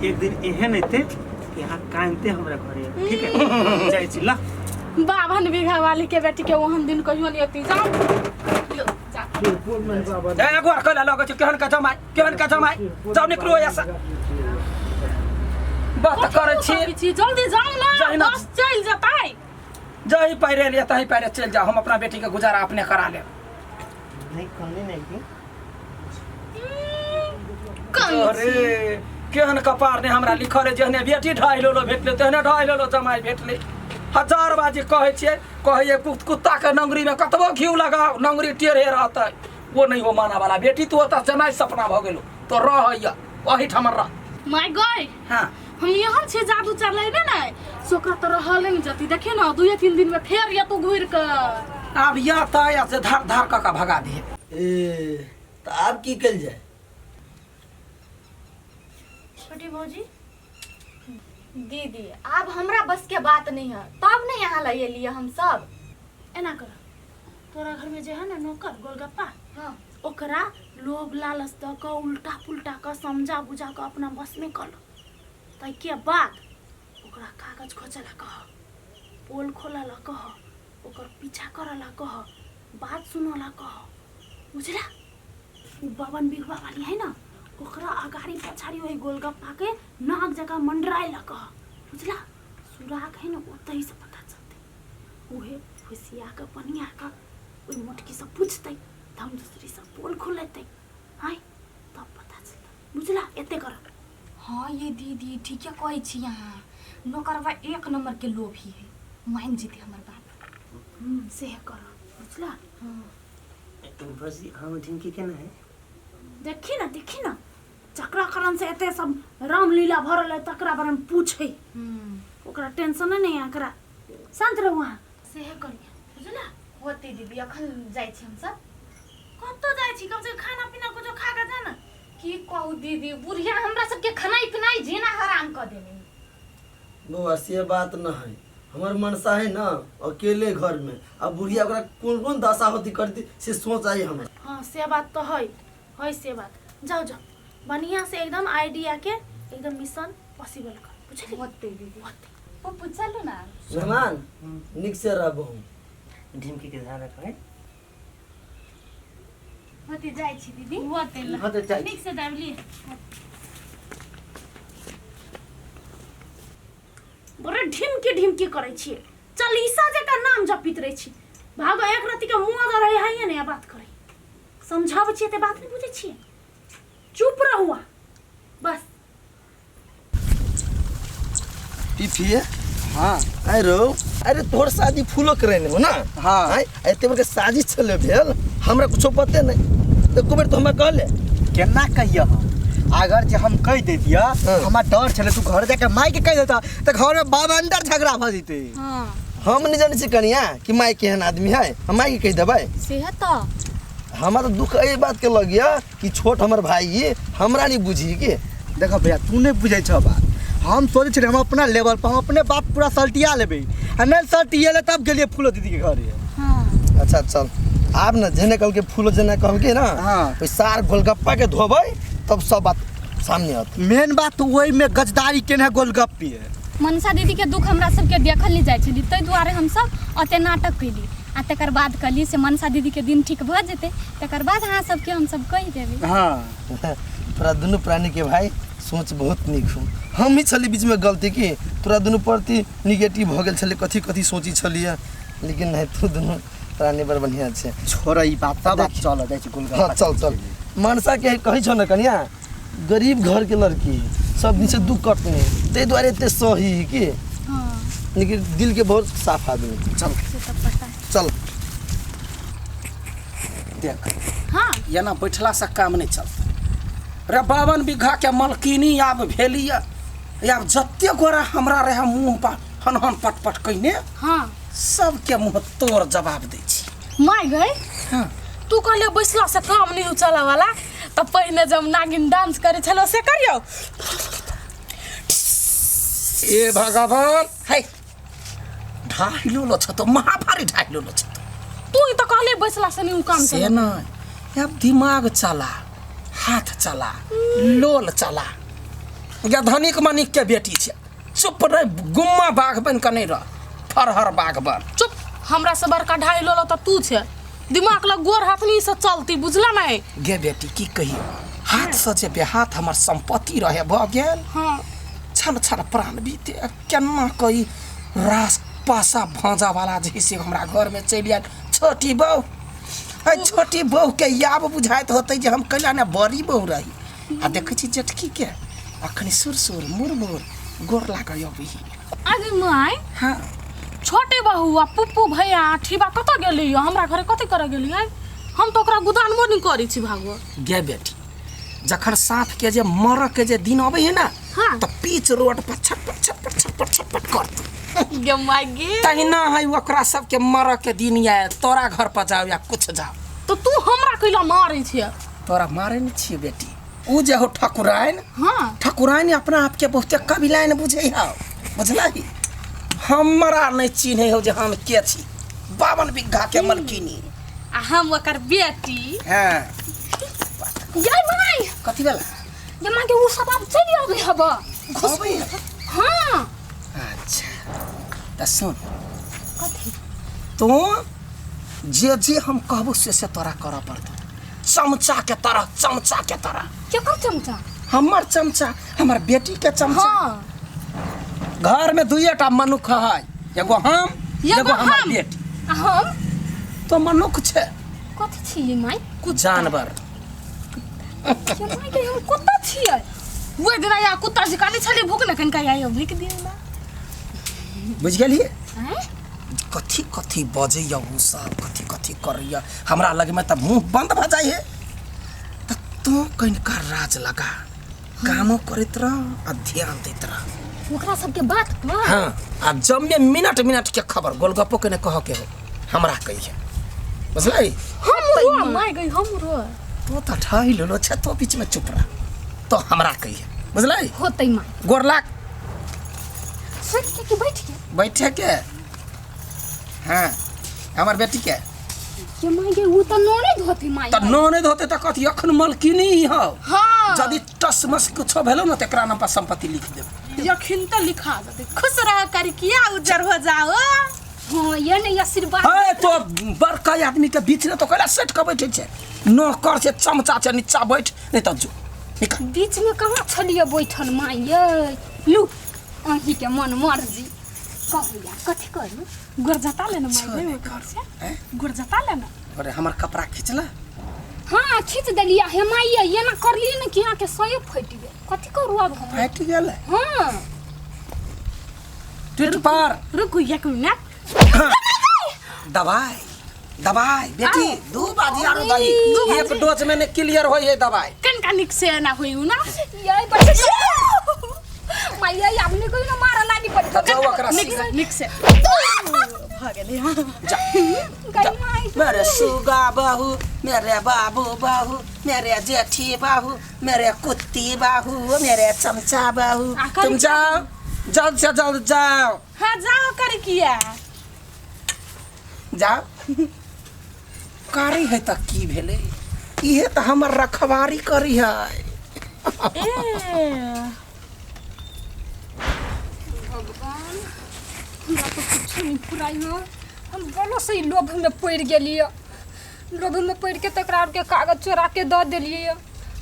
एक दिन एहन एते कि अहाँ कानते हमरा घरे आयब, ठीक है जाइ छी ला। 52 बीघा वाली के बेटी के ओहन दिन कहियो नहीं अती। जाओ लो, जा। ए एगो आर कहला लगै छै केहन के जमाइ, केहन के जमाइ। जाउ निकलू एहिसँ। बात करै छी। कथी छी? जल्दी जाओ ना। जहिना- बस चलि जतै। जही पैरे एलियै तही पैरे चलि जाउ, हम अपना बेटी के गुजारा अपने करा लेब। नहीं कहने नहीं की। अरे केहन कपार ने हमरा लिखल है, जेहने बेटी ढाई लोलो भेटलै तेहने ढाई लोलो जमाइ भेटलै। हजार बाजी कहै छियै, कहैए कुत्ता के नंगरी में कतबो घिउ लगाओ नंगरी टेढ़े रहतै, वो नहीं हो माना वाला बेटी। तू ओतऽ जमाइ सपना भऽ गेलो तो रहैया ओहिठाम रह। माय गय। हाँ। हम यहाँ छे जादू चलेबे ने से ओकरा तो रहले नहीं जती। देखियो ना 2-3 दिन में फेर या तू घुर के आब या त या से धार धार कऽ के भगा दिहे। ए त आब की कल जाए? छोटी भौजी दीदी आब हमरा बस के बात नहीं है तब ने यहाँ लए लिए हम सब। एना कर, तोरा घर में जे है ना नौकर गोलगप्पा, हाँ, ओकरा लोभ लालच दऽ कऽ उल्टा पुल्टा कऽ समझा बुझा कऽ अपना बस में कऽ लो। ताहिके बाद ओकरा कागज खोजऽ ला कह, पोल खोलऽ ला कह, ओकर पीछा करऽ ला कह, बात सुनऽ ला कह, बुझला? उ 52 बिघवा वाली है ना ओकरा अगाड़ी पछाड़ी वही गोलगप्पा के नाक जकाँ मंडराय ला कह, बुझला? सुराग है ना ओतहि से पता चलतै। उहे फुसिया कऽ बनिया कऽ ओहि मोटकी से पूछतै तऽ हम दूसरी से पोल खोलेतै, आँय तब पता चलतै, बुझला? एते कर। हाँ ये दीदी ठीके कहै छी अहाँ, नौकरवा एक नंबर के लोभी है, मान जेतै हमर बात। से कर, बुझला? हाँ। बस हम ढिमकी केना है? देखी ना, देखी ना चक्राकरण से एते सब रामलीला भरल है तकरा बारे में पूछे, ओकरा टेंशन नहीं है, एकरा शांत रहू अहाँ। सेहे करिए, बुझला? होते दीदी अखन जाइ छी हमसब। कतऽ जाइ छी? कम से कम खाना पीना कुछो खा के जा ना। की कहू दीदी, बुढ़िया हमरा सबके खानाइ पिनाइ जीना हराम कऽ देने। बौआ से बात न है, हमर मनसा है ना अकेले घर में, अब बुढ़िया ओकरा कोन कोन दशा होती करती से सोच आई हमरा। हाँ से बात तो है, है से बात। जाओ जाओ बढ़िया से एकदम आइडिया के एकदम मिशन पॉसिबल कर, बुझली? होते दीदी। होते। पप्पू चलू ना। मेहमान निक से रहबो। ढिमकी के ध्यान रखबै। होते जाइ छी दीदी। होते ल। होते जाइ छी। निक से जाबली। बड़े ढिमकी ढिमकी करै छियै, चालीसा जकाँ नाम जपित रहै छी। भागो एक रत्ती के मुँह दऽ रहै है ने बात करै, समझाबै छियै तऽ बात नहि बुझै छियै। चुप रहू अहाँ बस। पीपी। हाँ। अरे रो, अरे तोहर शादी फूलो करेने हो ना? हाँ। आय, एते बड़का साजिश छले भेल, हमरा कुछो पते नहीं। एको बेर तो हमरा कहले। केना कहिया हम? अगर जे हम कह देतिया, हाँ। हमरा डर छले तू घर जाके माई के कह देता त घर में बाप अंदर झगड़ा भ जैते। हाँ। हम नहीं जाने छी कनिया कि माई केहन आदमी है, हम माई के कह देबै। से तो। हमरा तो दुख एहि बात के लगिया कि छोट हमर भाई हमरा नहीं बुझी के। देखो भैया तू नहीं बुझै छ बात, हम सोचै छलियै हम अपना लेवल पर हम अपने बाप पूरा सल्टिया लेबै, आ नहीं सल्टिएले तब गेलियै फूलो दीदी के घरे। हाँ। अच्छा चल आब न जेने कहलकै फूलो जेना कहलकै ना, हाँ। ओहि सार गोलगप्पा के धोबै तब सब बात सामने आत। मेन बात ओहि में गजदारी केने गोलगप्पी है। मनसा दीदी के दुख हमरा सबके देखल नहीं जाइ छली, ताहि दुआरे हमसब ओते नाटक कैली आ तकर बाद कहली से मनसा दीदी के दिन ठीक भऽ जेतै तकर बाद अहाँ सबके हमसब कहि देबै। हाँ। तोरा दुनू प्राणी के भाई सोच बहुत नीक हो, हम ही छली बीच में गलती की तोरा दुनू प्रति निगेटिव भऽ गेल छलै, कथी कथी सोची छलियै, लेकिन नहीं तू दुनू प्राणी बड़ बढ़िया छै। छोड़ ई बात सब बात, चल जाइ छी गोलगप्पा। हाँ चल चल। मनसा के कहै छौ ने कनिया, गरीब घर के लड़की सब दिन से दुख कटने, ताहि दुआरे एते सही की। हाँ। लेकिन दिल के बहुत साफ आदमी। चल। से तऽ पता है। चल। देख। हाँ। एना बैठला से काम नहीं चलतै रे। 52 बीघा के मलकिनी आब भेली आब जते गोरा हमरा रहे मुँह पर हन हन पट पट कइने, हाँ। सबके मुँह तोड़ जवाब दै छी। माय गई। हाँ। तू कहले बैसला से काम नहीं हो चला वाला, त पहिने जब नागिन डांस करे छलो से करियो। ए भगवान है ढाई लो छ तो महाभारी ढाई लो छ। तू ही तो कहले बैसला से नहीं काम से चला। नहीं, अब दिमाग चला, हाथ चला, लोल चला। या धनिक मनिक के बेटी छै चुप रह गुम्मा बाघ बन के नहीं रह फरहर बाघ बन चुप हमरा से बड़का ढाई लोलो त तू छे दिमाग लग गोर हाथ नहीं से चलती बुझला नहीं गे बेटी की कही हाथ से जे बेहाथ हमर संपत्ति रहे भऽ गेल हाँ छन छन प्राण बीते केना कही रास पासा भाँजा वाला जे से हमरा घर में चलि आयल छोटी बहू अइ छोटी बहू के याब बुझाइत होतै जे हम कैला ने बड़ी बहू रही आ देखै छी जेठकी के अखनी सुर सुर मुर मुर गोर लागै अबही अरे माय हाँ छोटे बहू आ पुप्पू भैया ठीबा कतऽ गेली हमरा घरे कथी करऽ गेली हम तऽ ओकरा गुदानबो नहि करै छी भागो गे बेटी जखन साँप के जे मरऽ के जे दिन अबै है ना हाँ। तऽ पीच रोड पर छटपट छटपट छटपट छटपट करतौ गे माय गे तहिना है ओकरा सबके मरऽ के दिन या तोरा घर पर जाओ या कुछ जाओ तऽ तू हमरा कैला मारै छियै तोरा मारे नहीं छियै बेटी उ जे हो ठकुराइन हाँ ठकुराइन अपना आपके बहुते कबिलाइन बुझै हौ बुझलही हमरा नहीं चिन्है हौ जे हम के छी 52 बीघा के मलकिनी आ हम ओकर बेटी हाँ जय माय कथी भेला ये माँ के उ सब आब चलि आबै हब अबै है? हाँ अच्छा तऽ सुन कथी तो जे जे हम कहबो से से तोरा करऽ पड़तौ चमचा के तरह चमचा के तरह केकर चमचा हमर चमचा हमर बेटी के चमचा हाँ घर में दुइये टा मनुख है एगो हम एगो एगो हमर हम। बेटी आ हम तो मनुख छै कथी छियै माय कुछ जानवर ये माय के हम कुत्ता छियै ओहि दिना या कुत्ता जी काने छली भूख ने कनिका आइयो भूख दियौ ना बुझि गेलियै आँय? कथी कथी बजैया ओ सब कथी कथी करैया हमरा लगमे तऽ मुँह बंद भऽ जाइ है तऽ तू कनिका राज लगा कामो करैत रह आ ध्यान दैत रह ओकरा सबके बात पर हाँ आ जम्मे मिनट मिनट के खबर गोलगप्पो के ने कह के हो हमरा कहिए बुझलै हम रो माय गई हम रो तो तऽ ठहि लेलो छै तो बीच में चुप रह तो हमरा कहिए बुझलै होतै माय गोर लाग सुति के कि बैठ के बैठे के हाँ हमर बेटी के ये माय गे उ तऽ नोने धोती माय तऽ नोने धोते तऽ कथी अखन मलकिनी हौ हाँ यदि टस मस कुछो भेलो ने तेकरा नाम पर संपत्ति लिख देब यखिन तो लिखा देते खुश रह कर किया उज्जर हो जाओ हाँ ये ने आशीर्वाद है तो बड़का आदमी के बीच में तो कैला सेट के बैठे छै नौकर छै चमचा छै नीचा बैठ नहीं तऽ जो निकल बीच में कहाँ छलियै बैठल माय ये लू अहीं के मन मर्जी कहू या कथी करू गोर जता लेना माय गे ओकर से गोर जता लेना अरे हमर कपड़ा खींचला हाँ खींच देलियै हे माय ये एना करलियै ने कि अहाँके सए फटि गेल कथी करू आब हम फाटि गेल हाँ टूट पर रुकू एक मिनट दवाई दवाई बेटी दू बाजी आरो दही एक डोज में ने क्लियर होई है दवाई कनिका निक से एना होई उ ना ये बच्चा माय ये आब ने कोई ना मारा लागी पड़ी तऽ जाउ ओकरा निक से निक से भ गेलै हाँ जा गई माय मेरे सुगा बहू मेरे बाबू बहू मेरे जेठी बहू मेरे कुत्ती बहू मेरे चमचा बहू आ, करी तुम जाओ जल्द से जल्द जाओ हाँ जाओ कर किया जाओ कारी है तऽ की भेलै इहे तऽ हमर रखवारी करी है ए भगवान हमरा तऽ कुछो नहीं पुराइ हो हम बोलो से ही लोभ में पड़ि गेलियै लोभ में पड़ि के तकरा आरके कागज चोरा के दऽ देलियै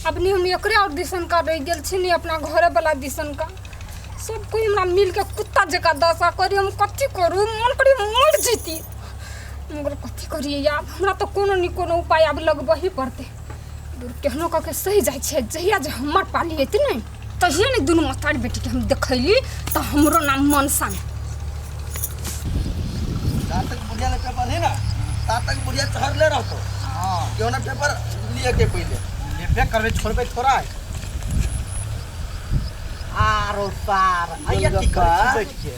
अब नहीं हम एकरे और दिसन का रहि गेल छी नहीं अपना घरे वाला दिसन का सब कोई हमरा मिल के कुत्ता जकाँ दशा करी हम कथी करू मन करी मरि जैती मगर कथी करियै आब हमरा तऽ कोनो ने कोनो उपाय आब लगबही पड़तै दूर केहनो कऽ के सही जाइ छै जहिया जे हमर पाली एतै ने तहिया ने दुनू महतारी बेटीके हम देखैली तऽ हमरो नाम मनसा नहि। जा तक बुढ़िया ने पेपर है ना ता तक बुढ़िया चढ़ले रहतो। हाँ क्यों ना पेपर लिए के पहले लेबे करबे छोड़बे थोड़ा है। आरो सार आइया की करै छी बैठ के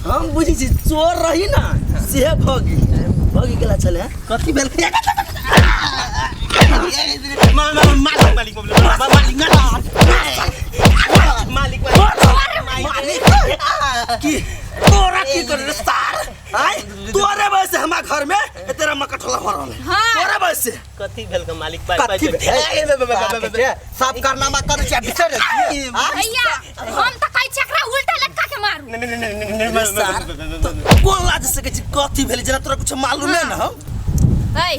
हम बुझै छी चोर रही ना से भगी भगी गेला छले कथी भेल की तोरा की कर रे सार आय तोरे वजह से हमरा घर में तेरा मकठोला हो रहल है। तोरे वजह से कथी भेल के मालिक पाइ पाइ कथी भेल? सब कारनामा करै छी आ बिसरि जाइ छी आ? भैया हम तऽ कहै छी एकरा उल्टा लटका के मारू रे सार, तो कोन लाज सकै छी कथी भेलै जेना तोरा कुछ मालूमे न हौ ऐ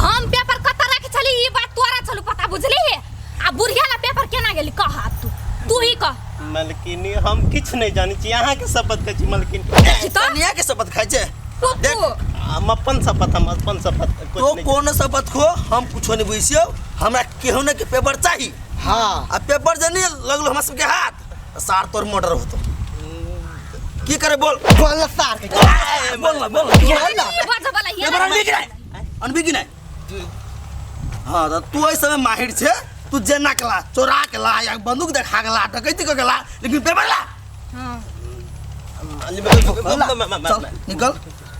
हम पेपर कतऽ राखै छली ई बात तोरा छलू पता बुझली हे आ बुढ़िया ला पेपर केना गेली कह आब तू तू ही कह मलकिनी हम किछु नहि जानै छी अहाँके शपथ कहै छी मलकिनी देखी तऽ कनिया के शपथ खाइ छै देख पप्पू हम अपन शपथ हम अपन शपथ तो कुछ नहि कोन शपथ खो हम कुछो नहीं बुझियो हमरा केहू ने के पेपर चाही हाँ आ पेपर जे नहीं लगलो हमरा सबके हाथ त सार तोर मर्डर होतो की करे बोल बोल ना सार के ए, बोल ना बोल ना बोल ना ई बात वाला ये पेपर अनबी कि नहीं अनबी कि नहीं हाँ तो तू एहि समय माहिर छे तू जेना के ला चोरा के ला या बंदूक देखा के ला डकैती के ला लेकिन पेपर ला चल निकल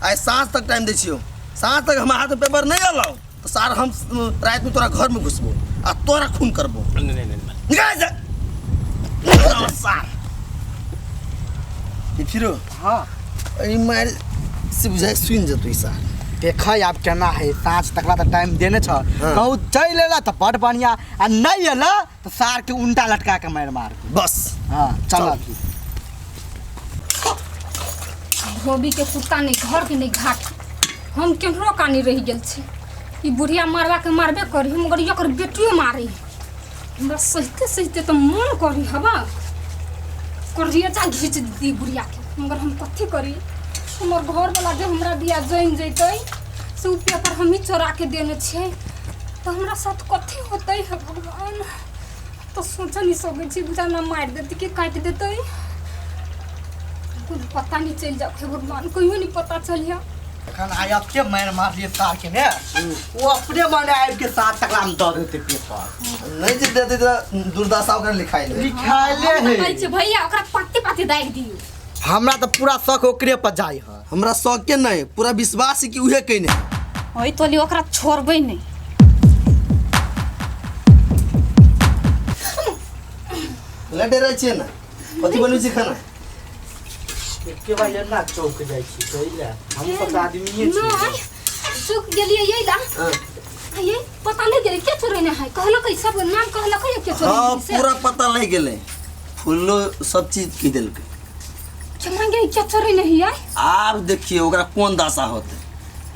आइ साँझ तक टाइम दै छियौ साँझ तक हमरा हाथमे पेपर नहि अयलौ तऽ सार हम रातिमे तोरा घरमे घुसबो आ तोरा खून करबो निकल एहिसँ। निकल सार ई फिरो हाँ ई मारि से बुझाइ सुनि जेतौ ई सार देख आब केना है साँझ तकला तऽ टाइम देने छ हाँ। कहूँ चलि एला तऽ बड़ बढ़िया आ नहि एला तऽ सार के उल्टा लटका के मारि मार बस हाँ चल चल। अभी धोबी के कुत्ता नहीं घर के नहीं घाट हम केम्हरो कानी रहि गेल छी ई बुढ़िया मारबा के मारबे करी मगर एकर बेटियो मारी हमरा सहिते सहिते तऽ मन करी हवा करिया घींच दी बुढ़िया के मगर हम कथी करी हमर घरवाला जे हमरा दिया जमि जैतै से उ पेपर हमही चोरा के देने छियै तऽ हमरा साथ कथी होतै हे भगवान तऽ सोच नहीं सकै छी बुझा ना मारि देतै कि काटि देतै कुछ पता नहीं चलि जाओ हे भगवान कहियो नहीं पता चलिया एखन आइ एते मारि मारलियै सार के ने ओ अपने मने आबि के साथ तकला मे दऽ देतै पेपर नहीं जे देते तऽ दुर्दशा ओकरा लिखाइ ले लिखायले हम तऽ है कहै छियै भैया ओकरा पाते पाते दागि दियौ हमरा तऽ पूरा शक ओकरे पर जाइ है हमरा शौक के नहीं पूरा विश्वास है कि उहे कइने ओहि तोली ओकरा छोड़बै नहि लड़े रहै छियै ने कथी बनबै छी खाना के भाई एना चौक जाइ छी कैला हम सब तऽ आदमीये नहि चुक गेलियै ये ला हाँ। ये पता नहीं गेलै के चोरेने है कहलक ई सब नाम कहलक ये के चोरेने हाँ है से। पूरा पता लग गेलै फूलो सब चीज की देलकै केना गे के चोरेने है आब देखिए ओकरा कोन दशा होतै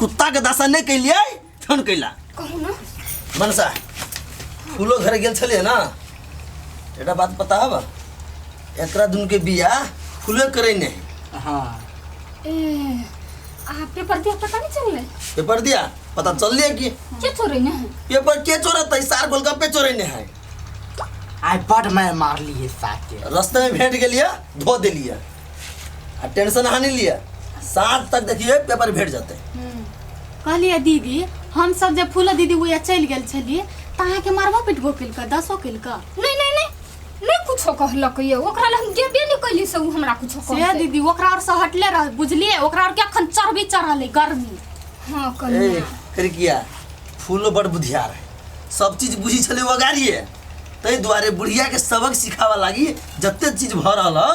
कुत्ता के दशा नहीं कैलियै तहन कैला कहू ना मनसा फूलो घर गेल छलियै ने एकटा बात पता हब एकरा दुनू के बियाह फूले करे नहीं हाँ ए आ पेपर दिया पता नहीं चललै पेपर दिया पता चल कि के चोरेने है पेपर के चोरतै सार गोलगप्पे चोरेने है आइ बड मारि मारलियै सार के रास्ते में भेंट गेलियै धो देलियै आ टेंशन अहाँ नहीं लिअ साँझ तक देखिए पेपर भेट जेतै कहलियै दीदी हम सब जे फूल दीदी उया चलि गेल छलियै तऽ अहाँके मारबो पिटबो केलकै दसो केलकै नहीं नहीं नहीं नहीं कुछो कहलक ये ओकरा लग हम गेबे नहीं कैली से उ हमरा कुछो से कहतै दीदी ओकरा और से हटले रह बुझलियै ओकरा और के अखन चर्बी चढ़ल है गर्मी हाँ ए कनिया करिकिया फूलो बड़ बुधियार है सब चीज बुझी छलै वगारिए ताहि दुआरे बुढ़िया के सबक सिखावा लागी जते चीज भऽ रहल हौ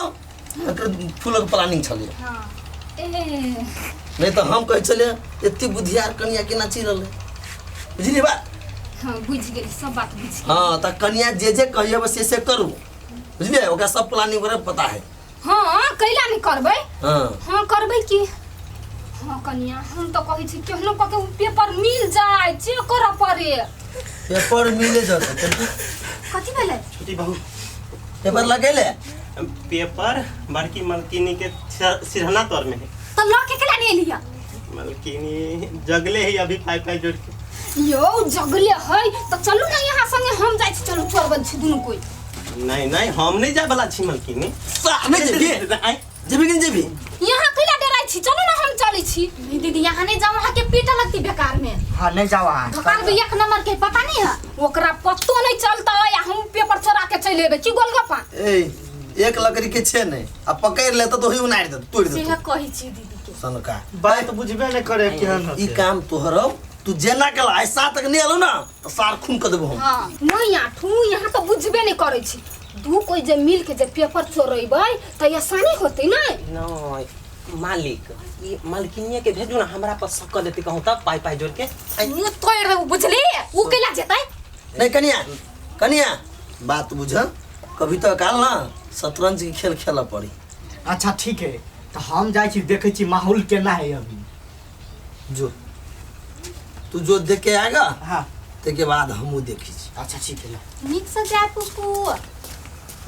तकर फूलक प्लानिंग छलै ए नहीं तऽ हम कहै छलियै एते बुधियार कनिया केना चिरल है बुझलियै बात हाँ बुझि गेली सब बात बुझि गेली हाँ तऽ कनिया जे जे कहिए बस से से करू बुझलियै ओकरा सब प्लानिंग ओकरा पता है हाँ कैला नहीं करबै हाँ हाँ करबै की हाँ कनिया हम तऽ कहै छी केहनो कऽ के उ पेपर मिल जाय जे करऽ पड़े पेपर मिले जतै कथी भेलै छोटी बहू पेपर लगेले पेपर बड़की मलकिनी के सिरहना तर में है तऽ लऽ के केला नहीं एलियै मलकिनी जगले ही अभी पाई पाई जोड़ के यौ जगले है तऽ चलू ने यहाँ संगे हम जाइ छी चलू चोरबन छी दुनू कोइ नहीं नहीं हम नहीं जाए वाला छी मलकिनी नहीं जेबी आय जेबी कि नहीं जेबी यहाँ कैला डराइ छी चलू ने हम चलै छी नहीं दीदी यहाँ नहीं जाओ वहाँ के पीटा लगती बेकार में हाँ नहीं जाओ अहाँ धोखार भी एक नंबर के पता नहीं है ओकरा पतो नहीं चलतै आ हम पेपर चोरा के चलि एबै की गोलगप्पा ए एक लकड़ी के छे नहीं आ पकड़ लेता तो ही उनार देत तोड़ सेह देत कहै छी दीदी के सनका बात बुझबे नहीं करे केहन ई काम तोहर हौ तू जेना के आइ सात तक नहीं एलौ ना तो सार खून कर देबो हम हाँ नहीं आठू यहाँ तऽ बुझबे नहीं करै छी दू कोइ जे मिल के जे पेपर चोरेबै तऽ आसानी होतै ने नहीं मालिक ई मालकिनिया के भेजू ना हमरा पर शक कर लेती कहूं तब पाई पाई जोड़ के। मुंह तोड़ देबो बुझली उ केला जेतै। नहीं कनिया कनिया बात बुझ कभी तो काल ना शतरंज के खेल खेला पड़ी। अच्छा ठीक है तो हम जाइ छी देखै छी माहौल केना है अभी। जो तू जो देख के आएगा हाँ ते बाद हमू देखी छी। अच्छा ठीक है। नीक से जा पुपू।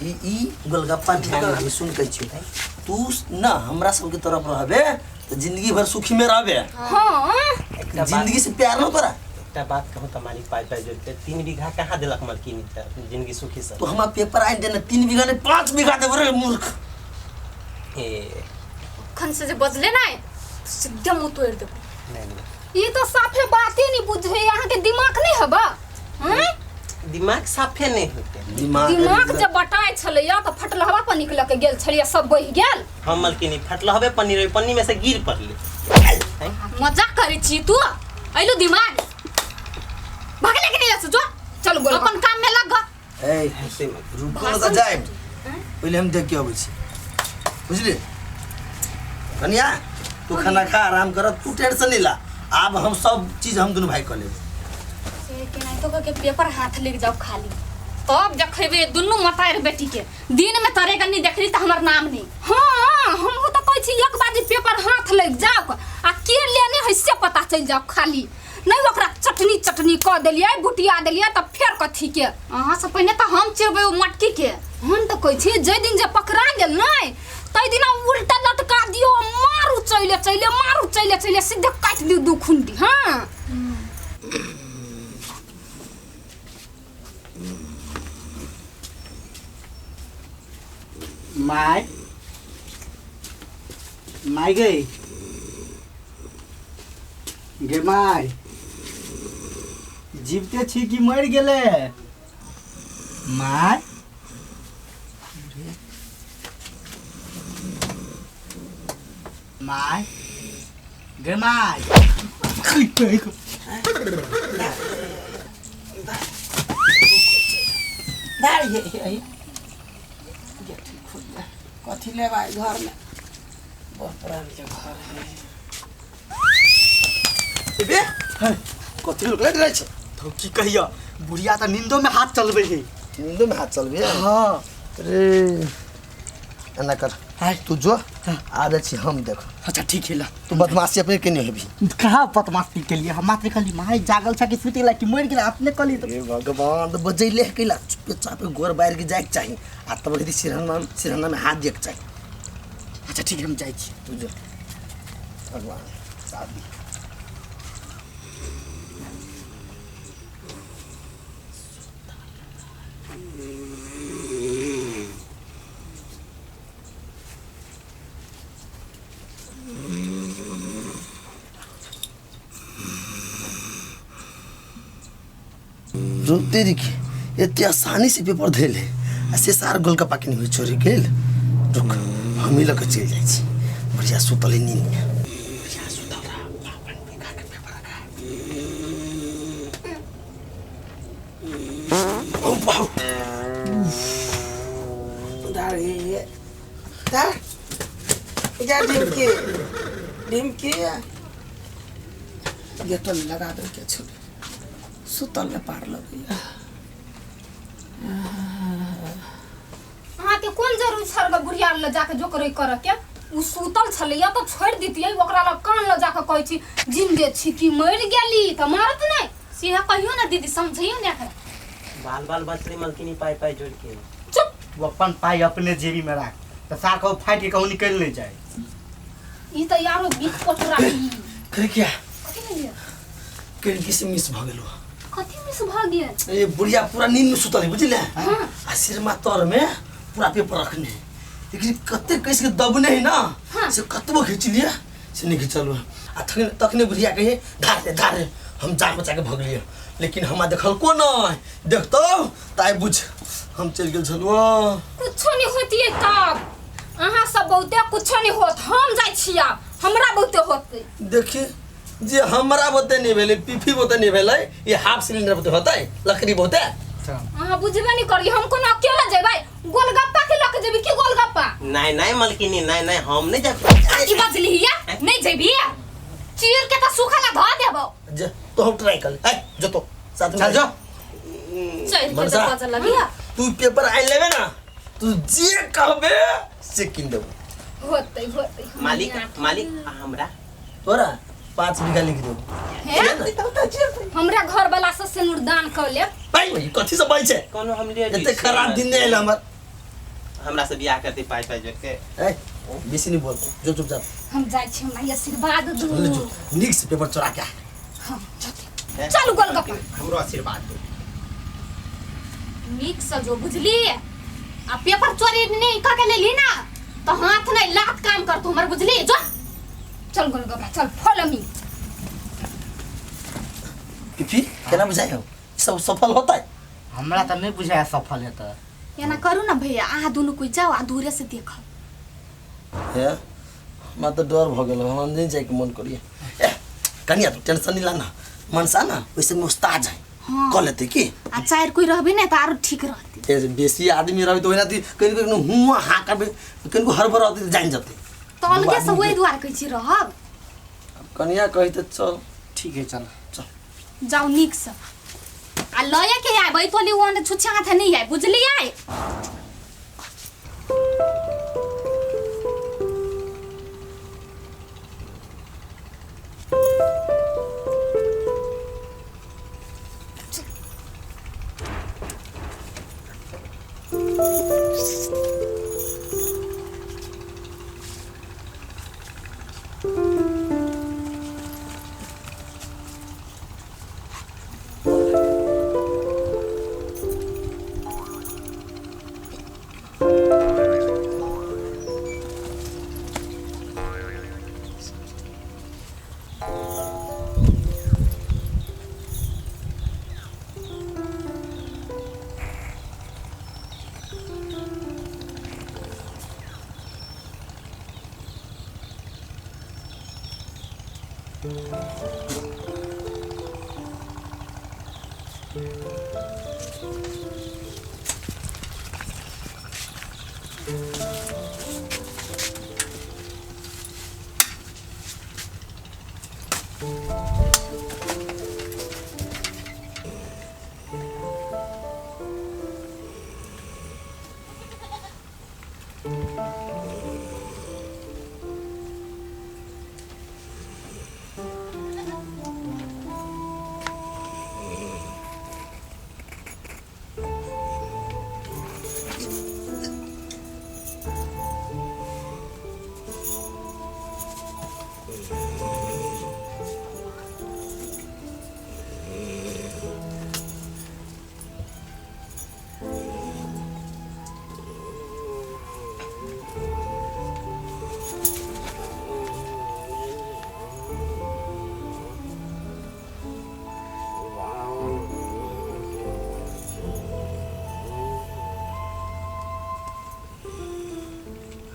ई ई गोलगप्पा ध्यान में सुन के छी तू ना हमरा सब के तरफ रहबे तो जिंदगी भर सुखी में रहबे। हां जिंदगी से प्यार न तोरा। एकटा बात कहूं त मालिक पाई पाई जोड़ के 3 बीघा कहां देलक मालकिनी त जिंदगी सुखी से। तो हमरा पेपर आइन देना 3 बीघा ने 5 बीघा देबो रे मूर्ख। ए खन से जे बजले नै सीधे मुंह तोड़ देबो। नहीं नहीं ई तो साफे बाते नहीं बुझे अहाँ के दिमाग नहीं हबा। हैं दिमाग साफे नहीं होते। दिमाग जब बटाय छलैया त फटलहवा पर निकल के गेल छलैया सब बहि गेल। हम मालकिनी फटलहवे पन्नी रहे पन्नी में से गिर पड़ले। मजाक करै छी तू अइलो दिमाग भागले के नहीं जो चल गोल अपन काम में लग। ए रुको त जाए पहिले हम देख के अबै छी बुझली। कन्या तू खाना खा आराम कर तू टेंशन नहीं ला अब हम सब चीज हम दोनों भाई कर लेब। से केनाहितो के पेपर हाथ लेके जाओ खाली तब देखबे दुनू मतार बेटी के दिन में तरेगा नहीं देखली त हमर नाम नहीं। हां हमहु त कहै छी एक बाजी पेपर हाथ लग जाओ आ के लेने है से पता चल जाओ खाली। नहीं ओकरा चटनी चटनी क देलियै बुटिया देलियै त फेर कथी के। अहाँ से पहिने त हम चेबै ओ मटकी के। हम त कहै छी जै दिन जे पकड़ा गेल नै तै दिना उल्टा लटका दियो मारू चैले चैले मारू चैले चैले सीधे काट दियो दू खुंडी। हां my my गई गे my जीवते छी कि मर गेले my. My गे my. कथी लेबै घर में बहुत पुरान के घर है। बे कथी लोक लेट रहै छै तो की कहिया बुढ़िया त नींदो में हाथ चलबै है। नींदो में हाथ चलबै। हां रे एना कर तू जो आ जाइ छी हम देख। अच्छा ठीक है ला तू बदमाशी अपने के नहीं हेबी। कहाँ बदमाशी के लिए हम मात्र खाली my जागल छ कि सुति गेला कि मर गेला अपने कहली। हे भगवान तो बजैले कैला चुपचाप गोर बाहर के जाए के चाही आ तब यदि सिरहना सिरहना में हाथ दिए के चाही। अच्छा ठीक है हम जाइ छी। तू जो भगवान साथ दी। रोते देखी एते आसानी से पेपर धैले आ से सार गोलगप्पा के नहीं चोरी गेल। रुक हम ही लग चल जाइ छी बढ़िया सुतल है नींद में। बढ़िया सुतल रहा बापन बिका के पेपर रखा। ओ बाप दार ये दार या ढिमकी ढिमकी गेटल लगा दे के छुरी सुतल में पार लगैया। अहाँ के कोन जरूर छल ग बुढ़िया ल जाके जोकरै कर के उ सुतल छलैया त छोड़ दितियै ओकरा ल कान ल जाके कहै छी जिंदे छी कि मर गेली त मारत नै। सीधा कहियो ना दीदी समझियो ने एकरा। बाल बाल बचले मालकिनी पाई पाई जोड़ के। चुप वो अपन पाई अपने जेबी में राख त सार को फाट के कहूं निकल नहीं जाए। ई त यारो बीख पटरा करे क्या कथि भेलियै खिड़की से मिस भ गेलो। कथि मिस भ गेल? ए बुढ़िया पूरा नींद में सुतल है बुझले। आ सिरमा तर में पूरा पेपर रखने लेकिन कते कैस के दबने है ना से कतबो खींच लिया से नहीं खींचल। आ तखने बुढ़िया कहे धार रे धार रे हम जान बचा के भगलिए लेकिन हमरा देखल को नहीं देखतो ताई बुझ हम चल गेल छलुआ। कुछो नहीं होतिए तब अहाँ सब बहुते कुछो नहीं होत हम जाइ छी आब हमरा बहुते होतै। देखिए जे हमरा बोते नहीं भेलै पीफी बोते नहीं भेलै ये हाफ सिलेंडर बोते होतै लकड़ी बोते। अहाँ बुझबे नहीं करली हम कोनो अकेला जेबै गोलगप्पा के लके जेबै की गोलगप्पा? नहीं नहीं मालकिनी नहीं नहीं हम नहीं जाब। कथी बजली हिया नहीं जेबी चीर के त सूखा ला ध देबो जा तो हम ट्राई कर ले ए जो तो साथ में चल जो चल के मनसा। त बजल लगिया तू पेपर I लेबे ना तू जे कहबे से किन देबो होतै होतै मालिक मालिक आ हमरा तोरा 5 बीघा लिख देबो हे हमरा घर वाला से सिनुर दान क लेब भाई भाई कथी से बाई छै कोनो हम ले एते खराब दिन नहीं आयल हमर हमरा से बियाह करते पाई पाई जोड़ के ए बेसी नहीं बोल जो चुपचाप हम जाइ छी हमरा आशीर्वाद दू ले जो नीक से पेपर चोरा के आ। हाँ, जते। चलू गोलगप्पा हमरो आशीर्वाद दो नीक से जो बुझली आ पेपर चोरी नहीं क के लेली ना तो हाथ नहीं लात काम करतू हमर बुझली जो चल गोलगप्पा चल फॉलो मी फिर केना बुझाइ हो सब सफल होता है हमरा तऽ नहि बुझाया सफल हेतै एना करू ना भैया अहाँ दुनू कोई जाओ आ दूरे से देखब हे हमरा तऽ डर भऽ गेल हमरा नहीं जाइके मन करिए ए कनिया तू टेंशन नहीं लाना मनसा ना वैसे में उस्ताद है हाँ। कह लेते की आ चारि कोई रहबे ने त आरो ठीक रहती ए, बेसी आदमी रहे तो ओहिना ती कहीं कहीं हुआ हाँ करबे कहीं हड़बड़ रहते तो जान जते तो अलगे से वही दुआर कहै छी रहब कनिया कही तो चल ठीक है चल चल जाओ नीक से आ लये के आबै तोली ओने छुच्छा हाथे नहीं आय बुझलियै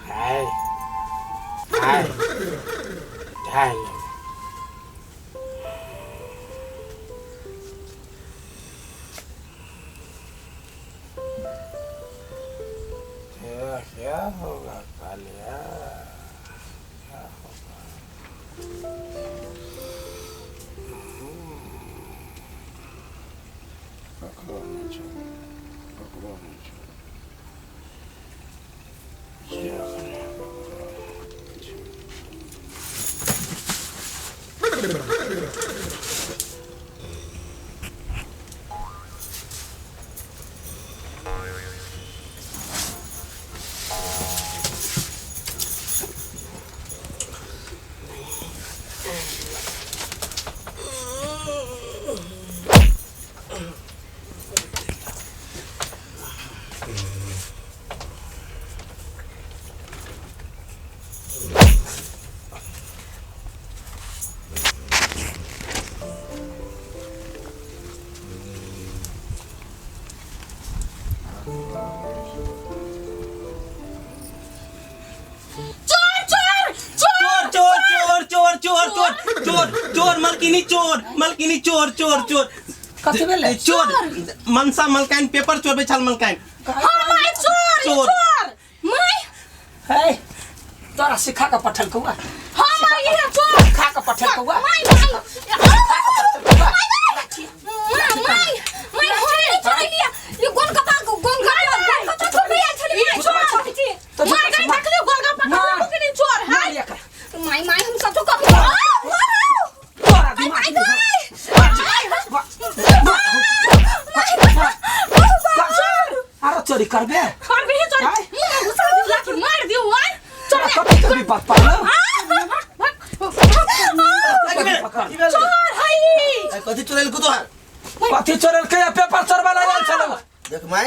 हाय हाय हाय तेरा क्या होगा कालिया क्या होगा पकड़ो नहीं छोड़ो पकड़ो नहीं छोड़ो चोर चोर चोर चोर चोर चोर चोर चोर चोर चोर चोर मलकिनी चोर मलकिनी चोर चोर चोर कथी भेलै चोर मनसा मलकाइन पेपर चोरबै छल मलकाइन हाँ माय चोर चोर। चोर my है तोरा सिखा के पठल कौआ। हां माई ये चोर सिखा के पठल कौआ। माई माई माई माई हम नहीं चोरैलिया ये गोलगप्पा गोलगप्पा चोर आयल छली माई चोर तो माई गई देखलियो गोलगप्पा मार। के नहीं चोर है। मार एकरा। माई माई हम सब तो कभी तोरा दिमाग माई में अरे चोरी करबे कर भी चोर आय। मुंह में घुसा दियो लाठी मार दियो आय तोरा कभी कभी बात पालो। चोर है। कथी चोरेल को तोहार? कथी चोरल के पेपर चोरवा ला आयल छलौ। देख माय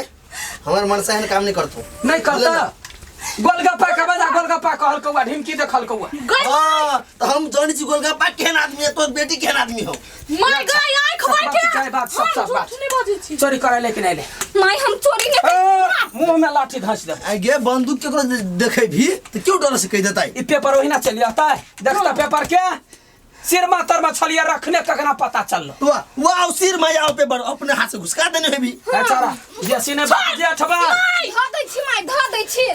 हमर मनसा एहन काम नहीं करतो। नहीं करता गोलगप्पा के बजा गोलगप्पा कहल कौआ ढिमकी देखल कौआ। हाँ तो हम जानी छी गोलगप्पा केहन आदमी है, तोर बेटी केहन आदमी हो। माई गई आंख बात बैठे चाहे बात सब सब बात नहीं बजै छी। चोरी करे लेकिन आइले माई हम चोरी नहीं मुंह में लाठी धंस दे। आ गे बंदूक केकरो देखे भी तो क्यों डर से कह देता है? ई पेपर ओहिना चलि आता है देखता पेपर के सिर मातर में छलिया रखने ककना पता चललो। वाह वाह सिर में आओ पेपर अपने हाथ से घुसका देने है भी। बेचारा जैसी ने बात जे अठबा धऽ दै छी माई धऽ दै छी।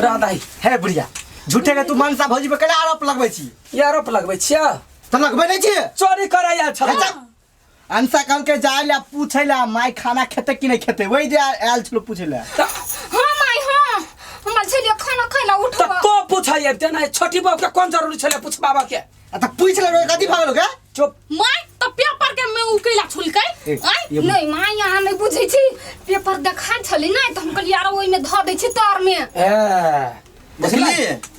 राधाई हे बुढ़िया झूठे के तू मनसा भौजी पे केला आरोप लगबै छी? ये आरोप लगबै छियै तऽ लगबै नहि छी? चोरी करे आयल छल। अंसा कहल के जाय ला पूछै ला माई खाना खेतै कि नहि खेतै, वही जे आयल छलो पूछै ला। हां माई हां हमर छलियै खाना खाइ ला तऽ उठबा। तो पूछै अबिते नहि छोटी बहू के कोन जरूरी छलै पूछबाबा के? आ तऽ पूछ ले कथी भऽ गेलो के? चुप। माई त पेपर के में उकेला छुलकै आय। नहीं माई यहाँ नहीं बुझै छी पेपर देखा छली नहीं तऽ हम कहलियै आरो ओहिमे धऽ दै छी तर में। ए देखली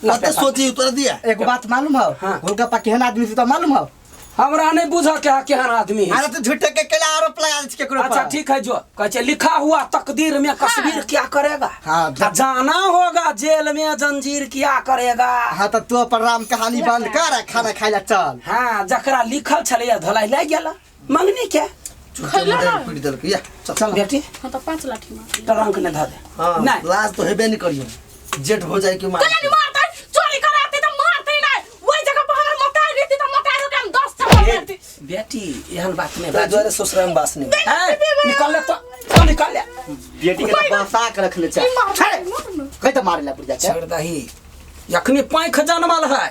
कते सोची तोरा दिया। एगो बात मालूम हौ? हाँ। गोलगप्पा केहन आदमी छै तो मालूम हौ? हमरा नहीं बुझ के केहन आदमी है। अरे तू झूठे के केला आरोप लगा छै केकरो पर। अच्छा ठीक है जो कहै छै लिखा हुआ तकदीर में कश्मीर क्या करेगा। हाँ, जाना होगा जेल में जंजीर क्या करेगा। हाँ तो तू अपन राम कहानी बंद कर आ खाना खाइ ला चल। हाँ जकरा लिखल छलैया धोलाई लागि गेल मंगनी के पीट देलक या चल बेटी। हां त 5 लाठी मार ट्रंक ने धऽ दे। हां नहीं लाज तो हेबे नहीं करियो जेठ हो जाए कि मार। कला नहीं मारतै चोरी कराते त मारतै नहीं ओइ जगह पर हमरा मताई रहती त मताई के हम 10 चप्पल मारती। बेटी एहन बात नहीं ताहि दुआरे ससुराल में बास नहीं। ए निकल ले तो निकल ले बेटी के तो बसा के रखले छै। कहि तऽ मारे ला बुढ़िया के। छोड़ दही जखनी पाँख जनमल है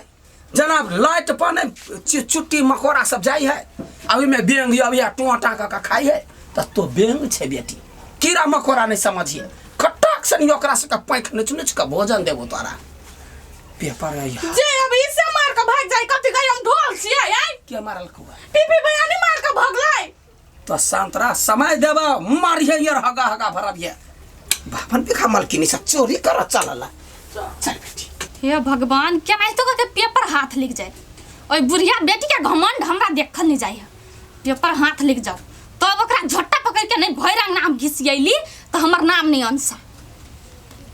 जनाब लाइट पर ने चुट्टी मकोड़ा सब जाइ है आ ओहिमे बेंग अबिया टोटा कऽ के खाइ है तऽ तो बेंग छै बेटी कीड़ा मकोड़ा नहीं समझिए खटक से ओकरा सबके पाँख नोच नोच के भोजन देबो तोरा। पेपर है जे अब इसे मार के भाग जाई कथि गई हम ढोल छियै आय के मारल कौआ? पीपी भैया नहीं मार के भगलै। तो शांत रह समय देबो मारिए यार हगा हगा भरबिए बापन देखा मलकिनी सब चोरी कर चलला। चल बेटी। हे भगवान केनाहितो के पेपर हाथ लिख जाए ओइ बुढ़िया बेटी के घमंड हमरा देखल नहीं जाय। पेपर हाथ लिख जाओ तब ओकरा झट्टा पकड़ के नहीं भरि अंगना हम घिसियैली तऽ हमर नाम नहीं अंसा।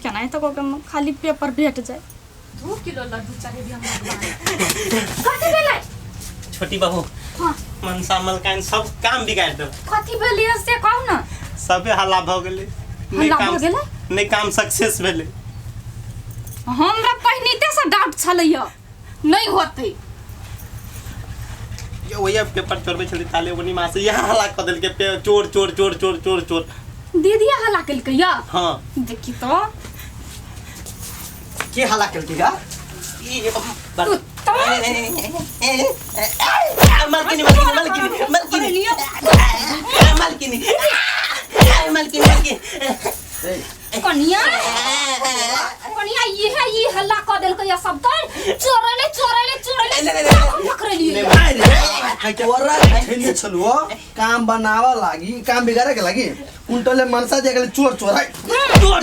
केनाहितो के खाली पेपर भेट जाए। 2 किलो लड्डू चढ़ेबी हम भगवान। कथी भेलै छोटी बहू? हाँ। मनसा मलकाइन सब काम बिगाड़ देल। कथी भेलै से कहू ना। सबे हल्ला भऽ गेलै। हल्ला भऽ गेलै? नहि काम सक्सेस भेलै। हमरा पहिनते से डाउट छलैया नहीं होतै। ये वही पेपर चोरबै छलै ताले ओनी माँ से यहाँ हल्ला कऽ देलकै चोर चोर चोर चोर चोर चोर। दीदी हल्ला केलकै या? हाँ। देखी तो के हल्ला केलकै गा? मलकिनी मलकिनी मलकिनी मलकिनी मलकिनी मलकिनी मलकिनी कनिया कनिया ये हल्ला कऽ देलकै या सब तर चोरैले चोरैले चोरैले पकड़लियै। तोरा ठेले छलुओ काम बनावा लागी काम बिगाड़े के लागी उल्टले मनसा जे गेले चोर चोर है चोर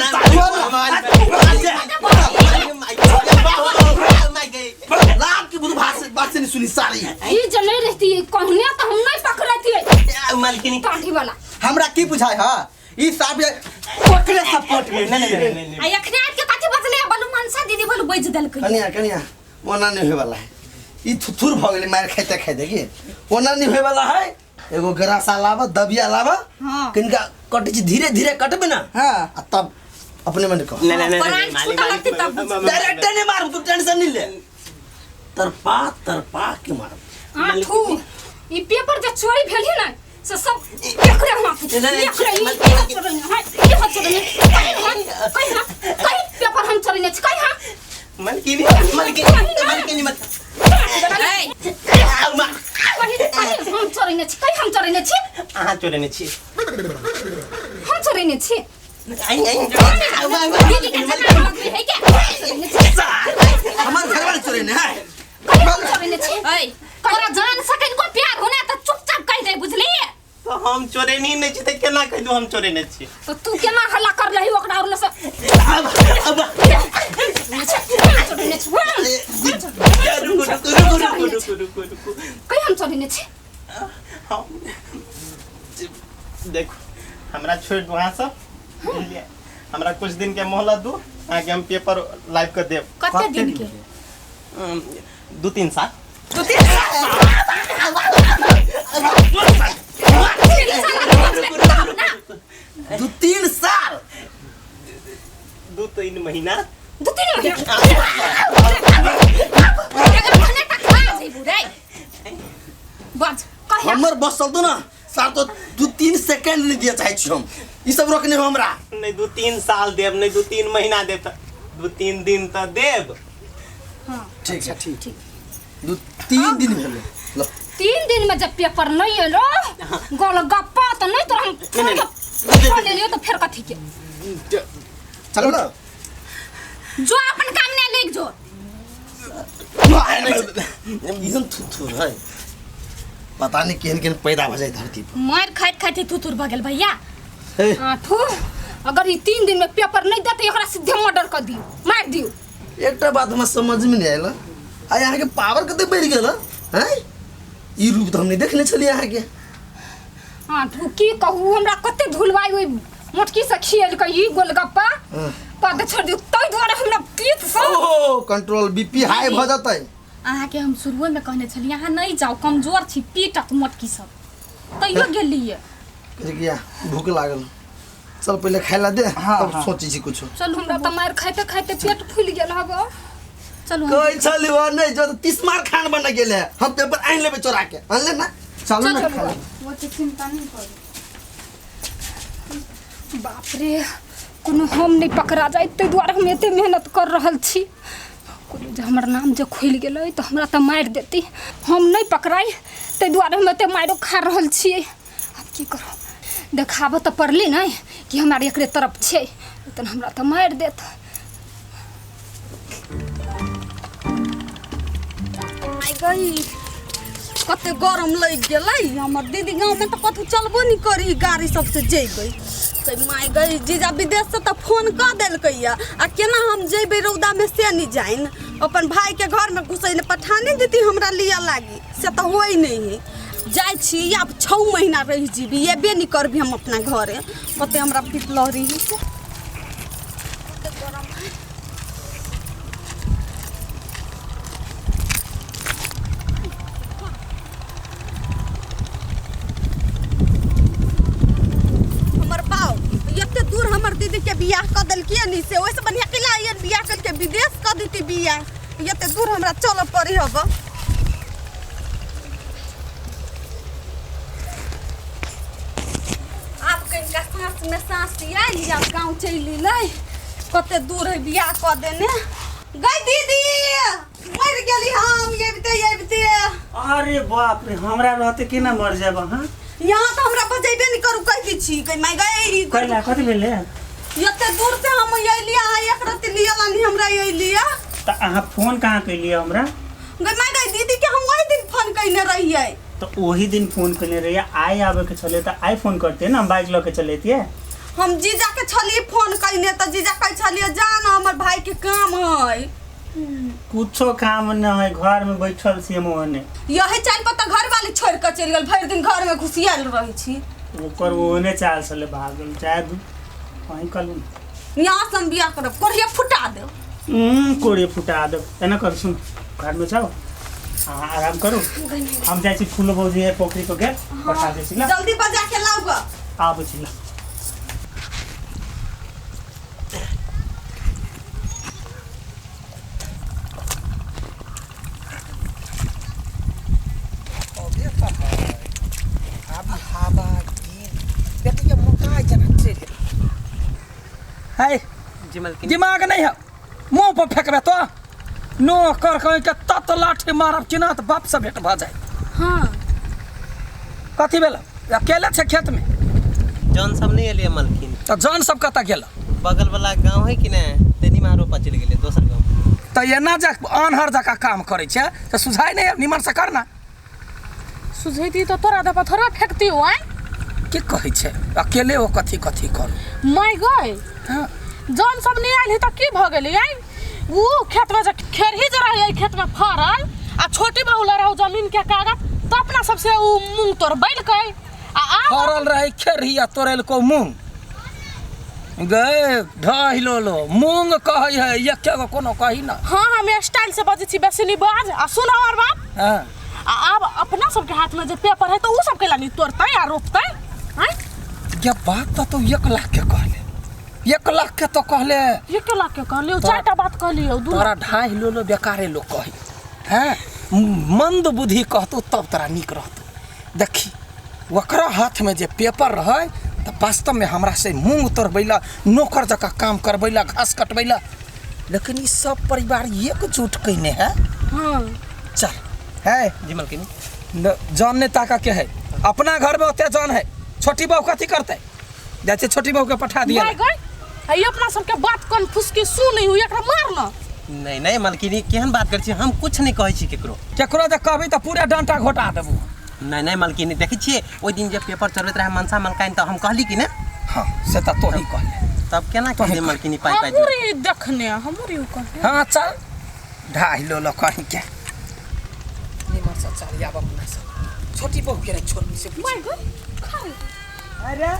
रात के बुझ भाषण बात से नहीं सुनी सारी। ई जे नहीं रहती कहने तो हम नहीं पकड़ती मलकिनी काठी वाला। हमरा की बुझाय हा ई साहब ओकरे सपोर्ट में नहीं नहीं नहीं। आ एखने आबि के कथी बजलै बलु मनसा दीदी बलु बजि देलकै। कनिया कनिया ओना नहीं होय वाला है ई थुथुर भ गेलै मार खाइते खाइते की ओना नहीं होय वाला है। एगो गरासा लावा दबिया लावा हां किनका कटै छी धीरे धीरे कटबे ना। हां आ तब अपने मन कह नहीं नहीं प्राण छूटा लगतै तब डायरेक्ट नहीं मारू तू टेंशन नहीं ले तरपा तरपा के मारू। आठू ई पेपर जे चोरी भेल है ना से सब एकरे हाथ एकरे ई चोरने है ई हाथ चोरने कहि हां कहि पेपर हम चोरने छी कहि हां। मलकिनी मलकिनी मलकिनी मत कही हम चोरेने छी, कही हम चोरेने छी। अहाँ चोरेने छी। हम चोरेने छी। आई आई दीदी के जना लगबी है के? चोरेने छी। हमर घरवाली चोरेने है। कही हम चोरेने छी। ऐ तोरा जान सकैन को प्यार होना त चुपचाप कहि दे, बुझली? तो हम चोरेनी नहीं छी त केना कहि दू हम चोरेने छी? तो तू केना हल्ला कर रही ओकरा और से? अब अब चोरेने छी। रुको रुको रुको रुको रुको रुको रुको। कही हम चोरेने छी। हम देखो हमरा छोड़ दू अहाँ सब, बुझलियै? हमरा कुछ दिन के मोहलत दू, अहाँके हम पेपर लाइव कर देब। कते दिन के? 2-3 साल। 2-3 साल? 2-3 साल 2-3 महीना। 2-3 महीना बज हमर बस चलतो ना सार तो 2-3 सेकंड नहीं दिया चाहे छी हम। ई सब रोकने हो हमरा। नहीं 2-3 साल देब, नहीं 2-3 महीना देब, 2-3 दिन त देब। हां ठीक है ठीक ठीक। 2-3 दिन भेल। लो 3 दिन में जब पेपर नहीं एलो गोलगप्पा तो नहीं तोरा हम फोन ले लियो तो फिर कथी के? चलो ना जो अपन काम ने लेक जो इहन थुथुर है, पता नहीं केहन केहन पैदा भ जाए धरती पर। मार खाइत खाइत थुथुर भ गेल भैया। आठू अगर ई 3 दिन में पेपर नहीं देते एकरा सीधे मर्डर कर दियो, मार दियो। एकटा बात हमरा समझ में नहीं आयल, आ यहाँ के पावर कते बढ़ गेल हैं? ई रूप तो हम नहीं देखने छलिए यहाँ के। आठू की कहू हमरा कते धुलवाई ओइ मोटकी से खियल के ई गोलगप्पा पद छोड़ दियो तै दुआरे हमरा पीत से ओ कंट्रोल बीपी हाई भ जतै। अहाँ के हम शुरुए में कहने छलिए अहाँ नहीं जाओ, कमजोर छी, पीटत मोटकी सब, तैयो गेलिए। किया भूख लागल, चल पहले खाय ला दे तब सोची छी कुछ। चल हमरा त मार खाइते खाइते पेट फूल गेल हब। चलू कहै छली वो नहीं जो 30 मार खान बन गेल है, हम पेपर आनि लेबै चोरा के। आनि ले ना, चलू ना खा ले। वो तो चिंता नहीं करू। बाप रे कोनो हम नहीं पकड़ा जाए तै दुआरे हम एते मेहनत कर रहल छी। कोनो जे हमर नाम जे खुलि गेलै तऽ हमरा तऽ मारि देती, हम नहीं पकड़ाई तै दुआरे हम एते मारो खा रहल छियै। आब की करू, देखाबऽ तऽ पड़ली नहीं कि हमरा एकरे तरफ छै, तहन हमरा तऽ मारि देत। आई गई कते गरम लागि गेलै। हमर दीदी गाँवमे तऽ कतहु चलबो नहि करी, गाड़ी सबसे जेबै। माय गई जीजा विदेश से तऽ फोन कऽ देलकै या, आ केना हम जेबै रौदामे से नहि जानि। अपन भाईके घरमे घुसै लए पठा नहि देती हमरा लिअ लागी, से तऽ होइ नहि है। जाइ छी आब 6 महीना रहि जीबी, एबे नहि करबी हम अपना घरे। कते हमरा पीत लहरी है से। दूर हमर दीदी के बियाह कऽ देलकियै नी से, ओहिसँ बढ़िआँ केला आइए बियाह करके विदेश कऽ देती बियाह। एते दूर हमरा चलऽ पड़ी हब। आब कनिका साँस में साँस आयल, आब गाँव चलि एलै। कते दूर है बियाह कऽ देने। गई दीदी मरि गेली हम अबिते अबिते। अरे बाप रे, हमरा रहते केना मर जाब अहाँ? यहाँ तो हमरा बजेबे नहीं करू, कह दी छी कह my गई कइला कथि भेलै? एते दूर से हम अइलियै, अहाँ एक रत्ती लिअ लानी हमरा अइलियै। त अहाँ फोन कहाँ कैलियै हमरा? गई my गई दीदी के हम ओहि दिन फोन कइने रहियै। त ओही दिन फोन कइने रहियै, आइ आबे के छलै त आइ फोन करते ना, हम बाइक लऽ के चलैतियै। हम जीजा के छलियै फोन कइने त जीजा कहै छलियै जा ना हमर भाई के काम है। कुछो काम न है, घर में बैठल छी हम ओहने। यही चाल पर त घर वाली छोड़ के चलि गेल, भरि दिन घर में घुसियाल रहै छी। ओकर ओहने चाल छलै भागल, चाहे दू वहीं कलू। यहाँ से हम बियाह करब, कोढ़िया फुटा देब। कोढ़िया फुटा देब। एना कर सुन, घर में जाओ आराम करू, हम जाइ छी फूलो भौजी है पोखरी पर गेल पठा दै छी। जल्दी बजा के लाउ ग। आबै छी। है दिमाग नहीं है, मुंह पर फेंकबे तो नो कर कहीं के तत लाठी मारब कि ना तऽ बाप से भेंट भऽ जाए। हाँ। कथी भेल? अकेले छै खेत में। जौन सब नहीं एलिए मलखिन। तऽ जौन सब कतऽ गेल? बगल वाला गांव है कि नहीं, तेनी में रोपा चलि गेलै दोसर गांव। तऽ एना जे आन्हर जकाँ काम करै छै तऽ सुझाइ नहि, निमन से कर ना। सुझैती तऽ तोरा दऽ थोड़ा फेकती हो आय। की कहै छै अकेले ओ कथी कथी करू। माय गय। हाँ। जौन सब नहीं आयल तऽ की भऽ गेलै आय? उ खेत में जे खेरही जे रहै खेत में फड़ल आ छोटी बहू लऽ रहौ जमीन के कागज तऽ अपना सबसे उ मूंग तोड़बैलकै आ आब फड़ल रहै खेरही आ तोड़ेलको मूंग। गए ढाई लो मूंग कहै है एके गो कोनो कही ना। हाँ हम स्टाइल से बजै छी बेसी नहीं बाज। आ सुन हमर बाप। हाँ। आ आब अपना सबके हाथ में जे पेपर है तो उ सब कैला नहीं तोड़तै आ रोपतै? आँय? ये बात तऽ तू 1 लाख के कहले, 1 लाख के तो कहले। 1 लाख के कहलियो, 4टा बात कहलियो, 2 तोरा ढाई लो बेकारे लोग कही हैं, मंद बुद्धि कहतो तब तोरा नीक रहतो। देखी ओकरा हाथ में जे पेपर रहे तो वास्तव में हमरा से मूंग तोड़बैला, नौकर जकाँ काम करबैला, घास कटबैला, लेकिन ई सब परिवार एकजुट कैने है। हाँ। चल है जी मलकिनी। जान नहीं ताका के है, अपना घर में ओते जान है। छोटी बहू कथी करते जाए, छोटी बहू के पठा दिया। ये अपना सबके बात कन फुसकी सुन नहीं हुई, एकरा मार ना। नहीं नहीं मलकिनी केहन बात कर छी, हम कुछ नहीं कहै छी केकरो। केकरो जे कहबी तऽ पूरा डंटा घोटा देबू। नहीं नहीं मलकिनी देखै छियै ओहि दिन जे पेपर चलबैत रहे मनसा मलकाइन तऽ हम कहली कि ने। हाँ से तऽ तोही कहले। तब केना कहली मलकिनी पाइ पाइ। हमरे देखने हमरे उ कहले। हाँ चल ढाई लो लो कहीं के निमन से चल आब अपना सब। छोटी बहू के नहीं छोड़बी से। My गो खा। अरे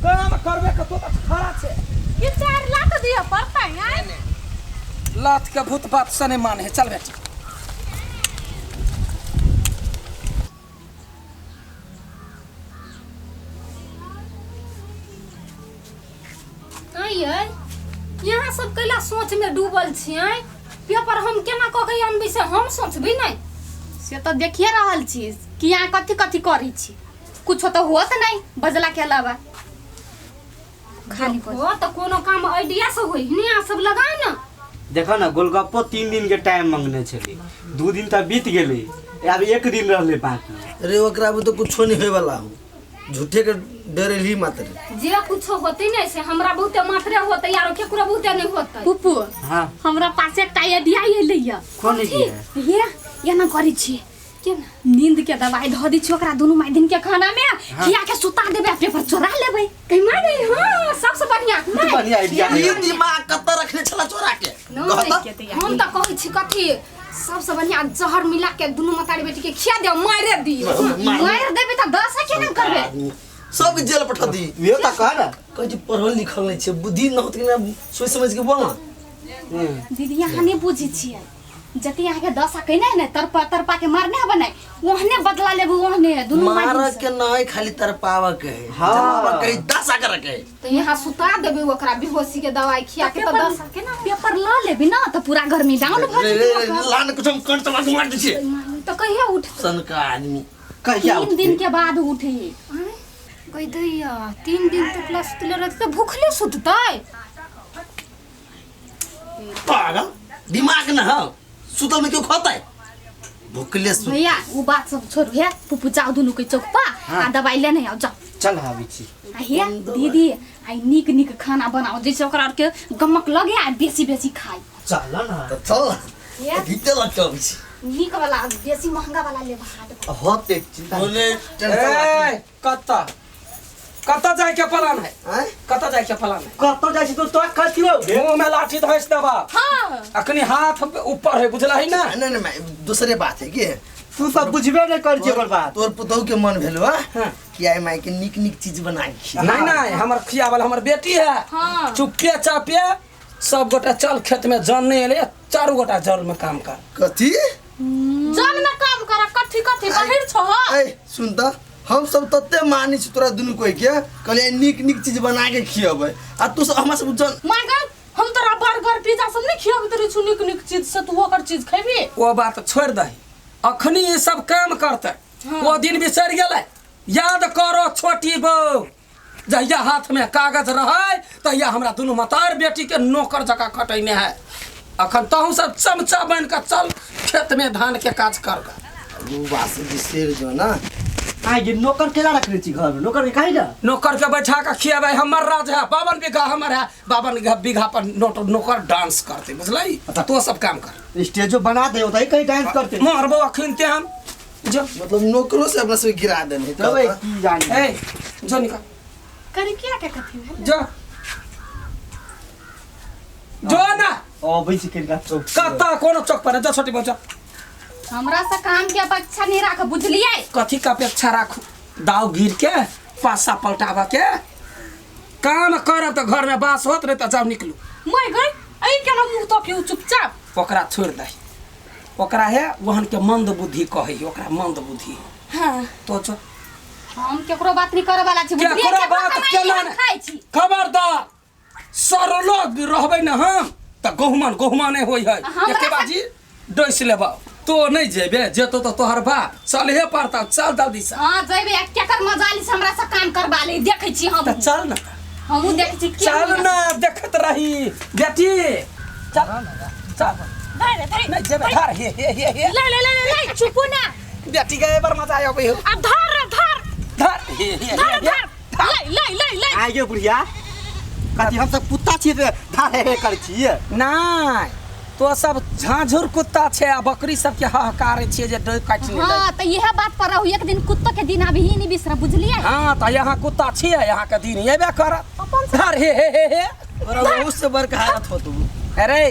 काम करबे के तो खड़ा छै। ये 4 लाख दिया पड़ता है यार। लात के भूत बात से नहीं माने है। चल बेटी। यहाँ सब कैला सोच में डूबल छियै? पेपर हम केना कऽ के अनबै से हम सोचबै नहीं। से तो देखिए रहल छी कि यहाँ कथी कथी करै छी, कुछो तो होत नहीं बजला के अलावा। खाली हो तो कोनो काम आइडिया से होई नहीं, यहाँ सब लगा ना। देखो ना गोलगप्पो 3 दिन के टाइम मांगने छली, 2 दिन तक बीत गेलै, अब 1 दिन रहले बाकी। अरे ओकरा तो कुछो नहीं होय वाला हो, झूठे के डरेली मात्र। जे कुछो होते नहीं से हमरा बहुते मात्रे होते यारो केकरो बहुते नहीं होते। पुप्पू हां हमरा पास एकटा आइडिया एलै या। कोन आइडिया? ये एना करै छी के नींद के दवाई धऽ दै छी ओकरा दुनू माय दिन के खाना में, खिया के सुता देबै, पेपर चोरा लेबै। कहि माय गई। हां सबसे बढ़िया बढ़िया आइडिया। ये दिमाग कत रखने छला चोरा के? हम त कहै छी कथी सबसे बढ़िया जहर मिला के दुनू मतारी बेटी के खिया दे, मारे दियो। मार देबै त 10 केना करबै? सब जेल पठा दी। ये त कह ना कहै छी पढ़ल लिखल नहीं छै, बुद्धि न होत कि ना सोच समझ के बोल ना। दीदी यहाँ नहीं बुझै छियै, जति यहाँ के 10 कहने ने तरपा तरपा के मारने हबे नै, ओहने बदला लेबू ओहने दुनू मार मार के नहीं खाली तरपावा के है। हां जलावा के 10 कर के तो यहाँ सुता देबे ओकरा बेहोशी के दवाई खिया के। तो 10 के ना पेपर ल लेबी ना त पूरा गर्मी डाउन भ जेतै। लान कुछ हम कंट चला के मार दै छी त कहिया उठ सन का आदमी कहिया 3 दिन के बाद उठे। कहि दैया 3 दिन तक ला सुतले रहतै त भूखले सुततै। पागल दिमाग न हो, सुतल में क्यों खोता है? भूखले सुत। भैया वो बात सब छोड़ हे, पुप्पू जाओ दुनू के चौक पा आ दवाई लेने आओ जाओ। चल आबै छी। आ हे दीदी आई नीक नीक खाना बनाओ जैसे ओकरा आर के गमक लगे आ बेसी बेसी खाई। चल ना त चल भीतर लग के आबै छी। नीक वाला बेसी महंगा वाला लेब हाट। होते चिंता बोले ए कत कत जाय के प्लान है? कत जाय के प्लान है? कत जाय छी तो तो कथी हो? मुंह में लाठी धस देबा। हां अखनी हाथ ऊपर है बुझला है ना? नहीं नहीं दूसरे बात है कि तू सब बुझबे नहीं कर छी ओकर बात। तोर पुतहु के मन भेलो हां कि आई माई के निक निक चीज बना के खिया। नहीं नहीं हमर खियावल हमर बेटी है। हां चुपके चापे सब गोटा चल खेत में जन नहीं एले, चारू गोटा जल में काम कर। कथी जल में काम कर? कथी कथी बाहिर छो? ए सुन त हम सब तते मानी छी तोरा दुनु कोई के कहलिए निक निक चीज बना के खियबै आ तू सब हमरा सब जन। My God हम तोरा बर्गर पिज्जा सब नहीं खियाबैत रहे छु, निक निक चीज से तू ओकर चीज खेबी। ओ बात छोड़ दही, अखनी ई सब काम करते। हाँ। वो दिन बिसर गेलै। याद करो छोटी बहू, जहिया हाथ में कागज रहे तहिया हमरा दुनू मतार बेटी के नौकर जकाँ खटैने है। अखन तहु सब चमचा बन के चल खेत में धान के काज कर ग। उ बात बिसर जो ना। आइ जे नौकर केला रखने छी घर में, नौकर के काहे ना? नौकर के बैठा के खियाबै हमर राज है, 52 बीघा हमर है, 52 बीघा पर नौकर डांस करते, बुझलै? तो सब काम कर। स्टेजो बना दे होता है कहीं डांस करते। मारबो अखन ते हम जो मतलब नौकरों से अपना सब गिरा देने तब की जानी। ए जो निकल करी क्या के कथी भेल? जो जो ना ओ बैस के का चौक कता कोनो चौक पर जो छोटी बच्चा। हमरा से काम के अपेक्षा नहीं राख, बुझलिए? कथी का अपेक्षा राखू? दाव गिर के पासा पलटावा के काम करब त घर में बास होत नहीं त जाओ निकलू। मैं गई आई केना मुंह तो के चुपचाप। ओकरा छोड़ दे, ओकरा है वहन के मंद बुद्धि कहै, ओकरा मंद बुद्धि। हां तो चल हम केकरो बात नहीं करे वाला छी, बुझलिए? केकरो बात केना खाइ छी। खबरदार सरलो रहबै न हम त गहुमन गहुमने होय है। एके बाजी डस लेबा तो नहीं जेबे, जेतो तो तोहर बाप चलहे पड़ता। चल जल्दी से। हां जेबे, केकर मजाली से हमरा से काम करबा ले देखै छी हम। त चल ना, हमहु देखै छी। चल ना देखत रही बेटी। चल चल धर धर नहीं जेबे, धर हे हे हे हे ले ले ले ले चुपू ना बेटी के बार मजा आबे हो। अब धर धर धर हे हे धर धर ले ले ले ले। आ गे बुढ़िया कथी हम सब कुत्ता छी धार हे हे करै छी? नहीं तो सब झांझुर कुत्ता छे आ बकरी सब के हहकारे छे जे डोइ काटि ले। हां त इहे बात पर रहू, एक दिन कुत्ता के दिन अभी ही नहीं बिसरा, बुझलिए? हां त यहाँ कुत्ता छे, यहाँ के दिन एबे करत। धर हे हे हे हे और उससे बड़का हालत हो तू। अरे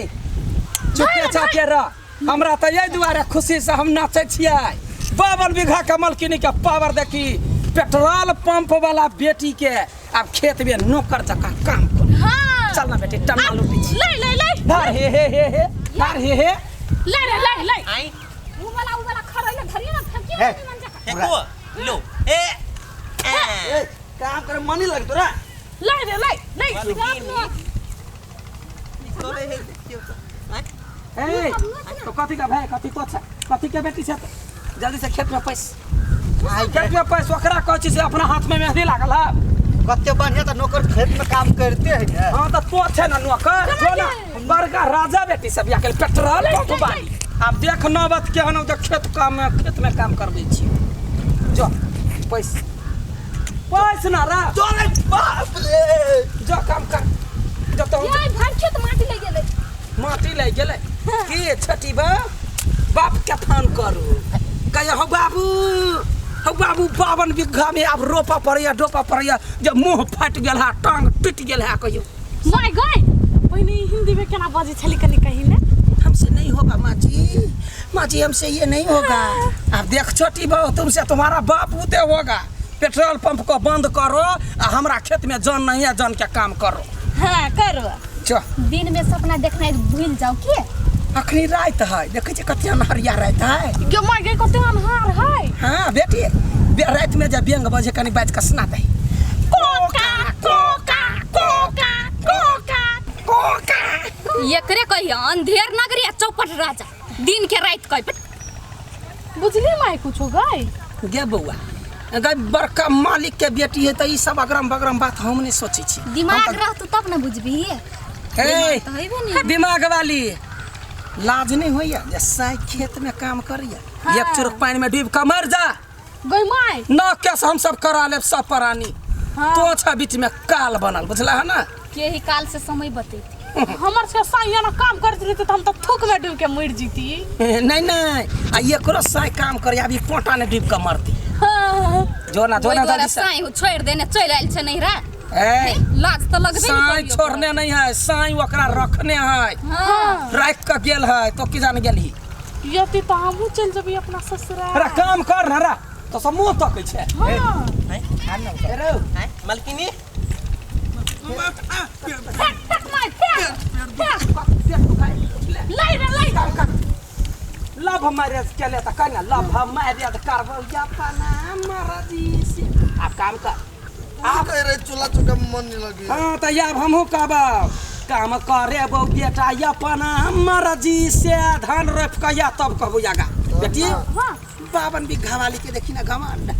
चुपे चापे रह, हमरा त यही दुआरे खुशी से हम नाचै छियै। 52 बीघा के मलकिनी के पावर देखी, पेट्रोल पंप वाला बेटी के अब खेत में नौकर जकां काम कर। हां चल ना बेटी टन्ना लूटी छी। ले ले ले धर हे हे हे हे धर हे हे ले ले ले ले। आई उ वाला खरैले धरिए ना फेंकिए मन जका। फेंको लो ए ए काम करे मन नहीं लग तोरा। ले ले ले ले ए तो कथी का भाई कथी को छ कथी के बेटी छ? जल्दी से खेत में पैस, खेत में पैस। ओकरा कहै छी से अपना हाथ में मेहंदी लागल है। कते बढ़िया त नौकर खेत में काम करते है ने। हां त तो छै ना नौकर, जो ना बड़का राजा बेटी सब या के पेट्रोल पंप बानी। आब देख नौबत केहन त खेत काम खेत में काम करबै छी। जो पैस पैस ना रा चल बाप रे जो काम कर। जो तो ये भर खेत माटी ले गेलै, माटी ले गेलै की छठी बा बाप के फोन करू कहियो हौ बाबू हौ बाबू 52 बीघा में आब रोपा पड़ैया डोपा पड़ैया, जे मुंह फाटि गेल है टांग टूटि गेल है। कहियो my गई पहिने हिंदी में केना बजै छली कनी कही ने। हमसे नहीं होगा माँ जी, माँ जी हमसे ये नहीं होगा। अब देख छोटी बहू तुमसे तुम्हारा बाप उते होगा। पेट्रोल पंप को बंद करो आ हमरा खेत में जन नहीं है, जन के काम करो। हाँ करो। चल दिन में सपना देखना भूल जाओ के अखनी रात है, देखै छी कते अन्हरिया रात है। गे my गई कते अन्हार है। हाँ बेटी रात में जब बेंग बजे कनी बाज के सुना दे कोका कोका कोका कोका कोका। एकरे कहियो अंधेर नगरी आ चौपट राजा, दिन के रात कह। बुझली माय कुछो गई गे बौआ गई बड़का मालिक के बेटी है त ई सब अगरम बगरम बात हम नहीं सोचै छी। दिमाग रहतौ तब न बुझबी। ए दिमाग वाली लाज नहीं होइया जे साई खेत में काम करैया। हाँ। एक चुरुक पानी में डूब के मर जा गई my न केस हम सब करा लेब सब प्राणी। हाँ। तो छ बीच में काल बनल बुझला है ना, के ही काल से समय बतेती। हमर से साई ना काम करत रहते त हम त थूक में डूब के मर जीती। नहीं नहीं आ एकरो साई काम करे अभी पोटा ने डूब के मरती। हां जो ना दादी साई छोड़ देने चल आइल छ नहीं रा। ए लाज त लगबे नहीं साई छोड़ने नहीं है, साई ओकरा रखने है। हां राख के गेल है तो की जान गेलही। यति त हमहु चल जबी अपना ससुराल। अरे काम कर ना रा तो सब मुंह तकै छै। हां ए मलकिनी फेक my फेक लै रे लै लव मैरिज के ले त कन्या लव मैरिज करबो या पना महाराजी से। आप काम कर आप कह रहे चूल्हा चौका में मन नहीं लगे। हाँ तो याब हमहू कहब काम करे बौ बेटा अपना मर्जी से धान रोप के या तब कहबो आगा बेटी। हां 52 बीघा वाली के देखी ना घमंड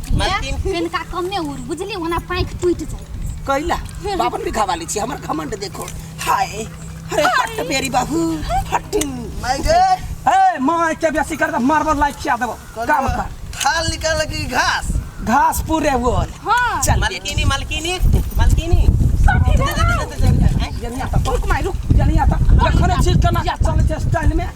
इनका कमे उड़ बुझली ओना पाँख टूट जाए कैला 52 बीघा वाली छी हमर घमंड देखो। हाय अरे हट मेरी बहू हट माय गे ए माय के बेसी कर दे मार्बल लाइक खिया देबो काम कर थाल निकाल की घास घास पूरे वो हां चल मालकिनी मालकिनी मालकिनी जनिया त रुक माय रुक जनिया त जखने चीज केना चलै छै स्टाइल में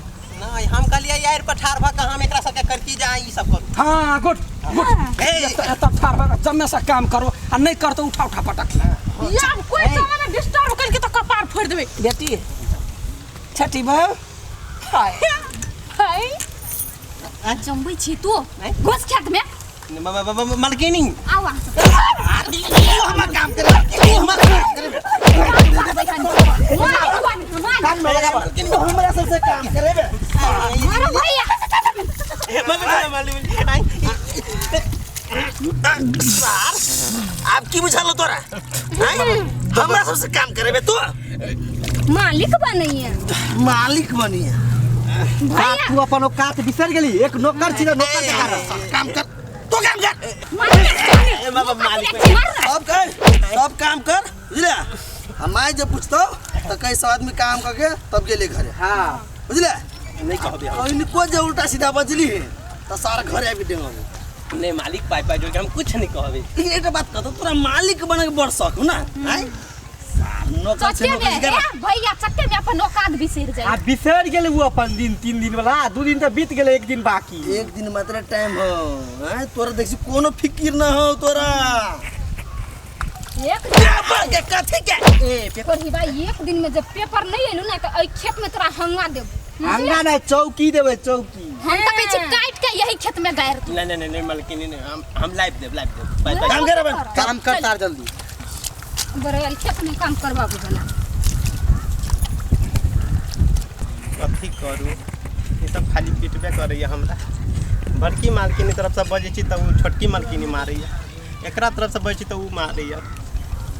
नहीं हम कहलिए यार पठार भ के हम एकरा सबके करती जा ई सब करू हाँ गुड गुड एतऽ ठाढ़ भऽ कऽ जम्मे से काम करो आ नहीं कर तो उठा उठा पटक यार कोई जमाना डिस्टर्ब करके तो कपार फोड़ देबे बेटी छठी बहू हाय हाय जम्बै छी तू घुस खेत में मालकिनी आउ अहाँ सब हमर काम करे हमर काम करे मार काम में लगा हमरा सबसे काम करे बे मारो भैया सार आप की बुझालो तोरा हमरा सबसे काम करे बे तू मालिक बनैया मालिक बनिया भैया तू अपन औकात बिसर गेली एक नौकर छी नौकर के कारण काम कर तू काम कर सब कर सब काम कर बुझले हमारे जब पूछतो तो कई सब आदमी काम करके तब गेले घरे हाँ बुझले नहीं कहबे हम इनको जो उल्टा सीधा बजली है तो सारा घरे आबि डेंगो नहीं मालिक पाई पाई जोड़ के हम कुछ नहीं कहबे लेकिन एक बात कहतो तोरा मालिक बने के बड़ शौक हो ना आय नौकर से चट्टे नौकर में कर ए भैया चट्टे में अपन औकात बिसर जाए आ बिसर गेलै ओ अपन दिन 3 दिन वाला 2 दिन तऽ बीत गेलै एक दिन बाकी एक दिन मात्र टाइम हो आय तोरा देखी कोनो फिकिर ना हो तोरा एक पेपर के कथी के ए पेपर ही भाई एक दिन में जब पेपर नहीं एलू ना तो एहि खेत में तोरा हंगा देब हंगा नहीं चौकी देबै चौकी हम तऽ कहै छी काटि के यही खेत में गाड़ि दू नहीं नहीं नहीं मालकिनी नहीं हम लाइव देब लाइव देब पाई पाई काम कर बन काम कर तार जल्दी बड़े खेत में काम करबाबू बना कथी करू ई सब खाली पिटबे करैया हमरा बड़की मालकिनी तरफ से बजै छी तऽ ओ छोटकी मालकिनी मारैया एकरा तरफ से बजै छी तऽ ओ मारैया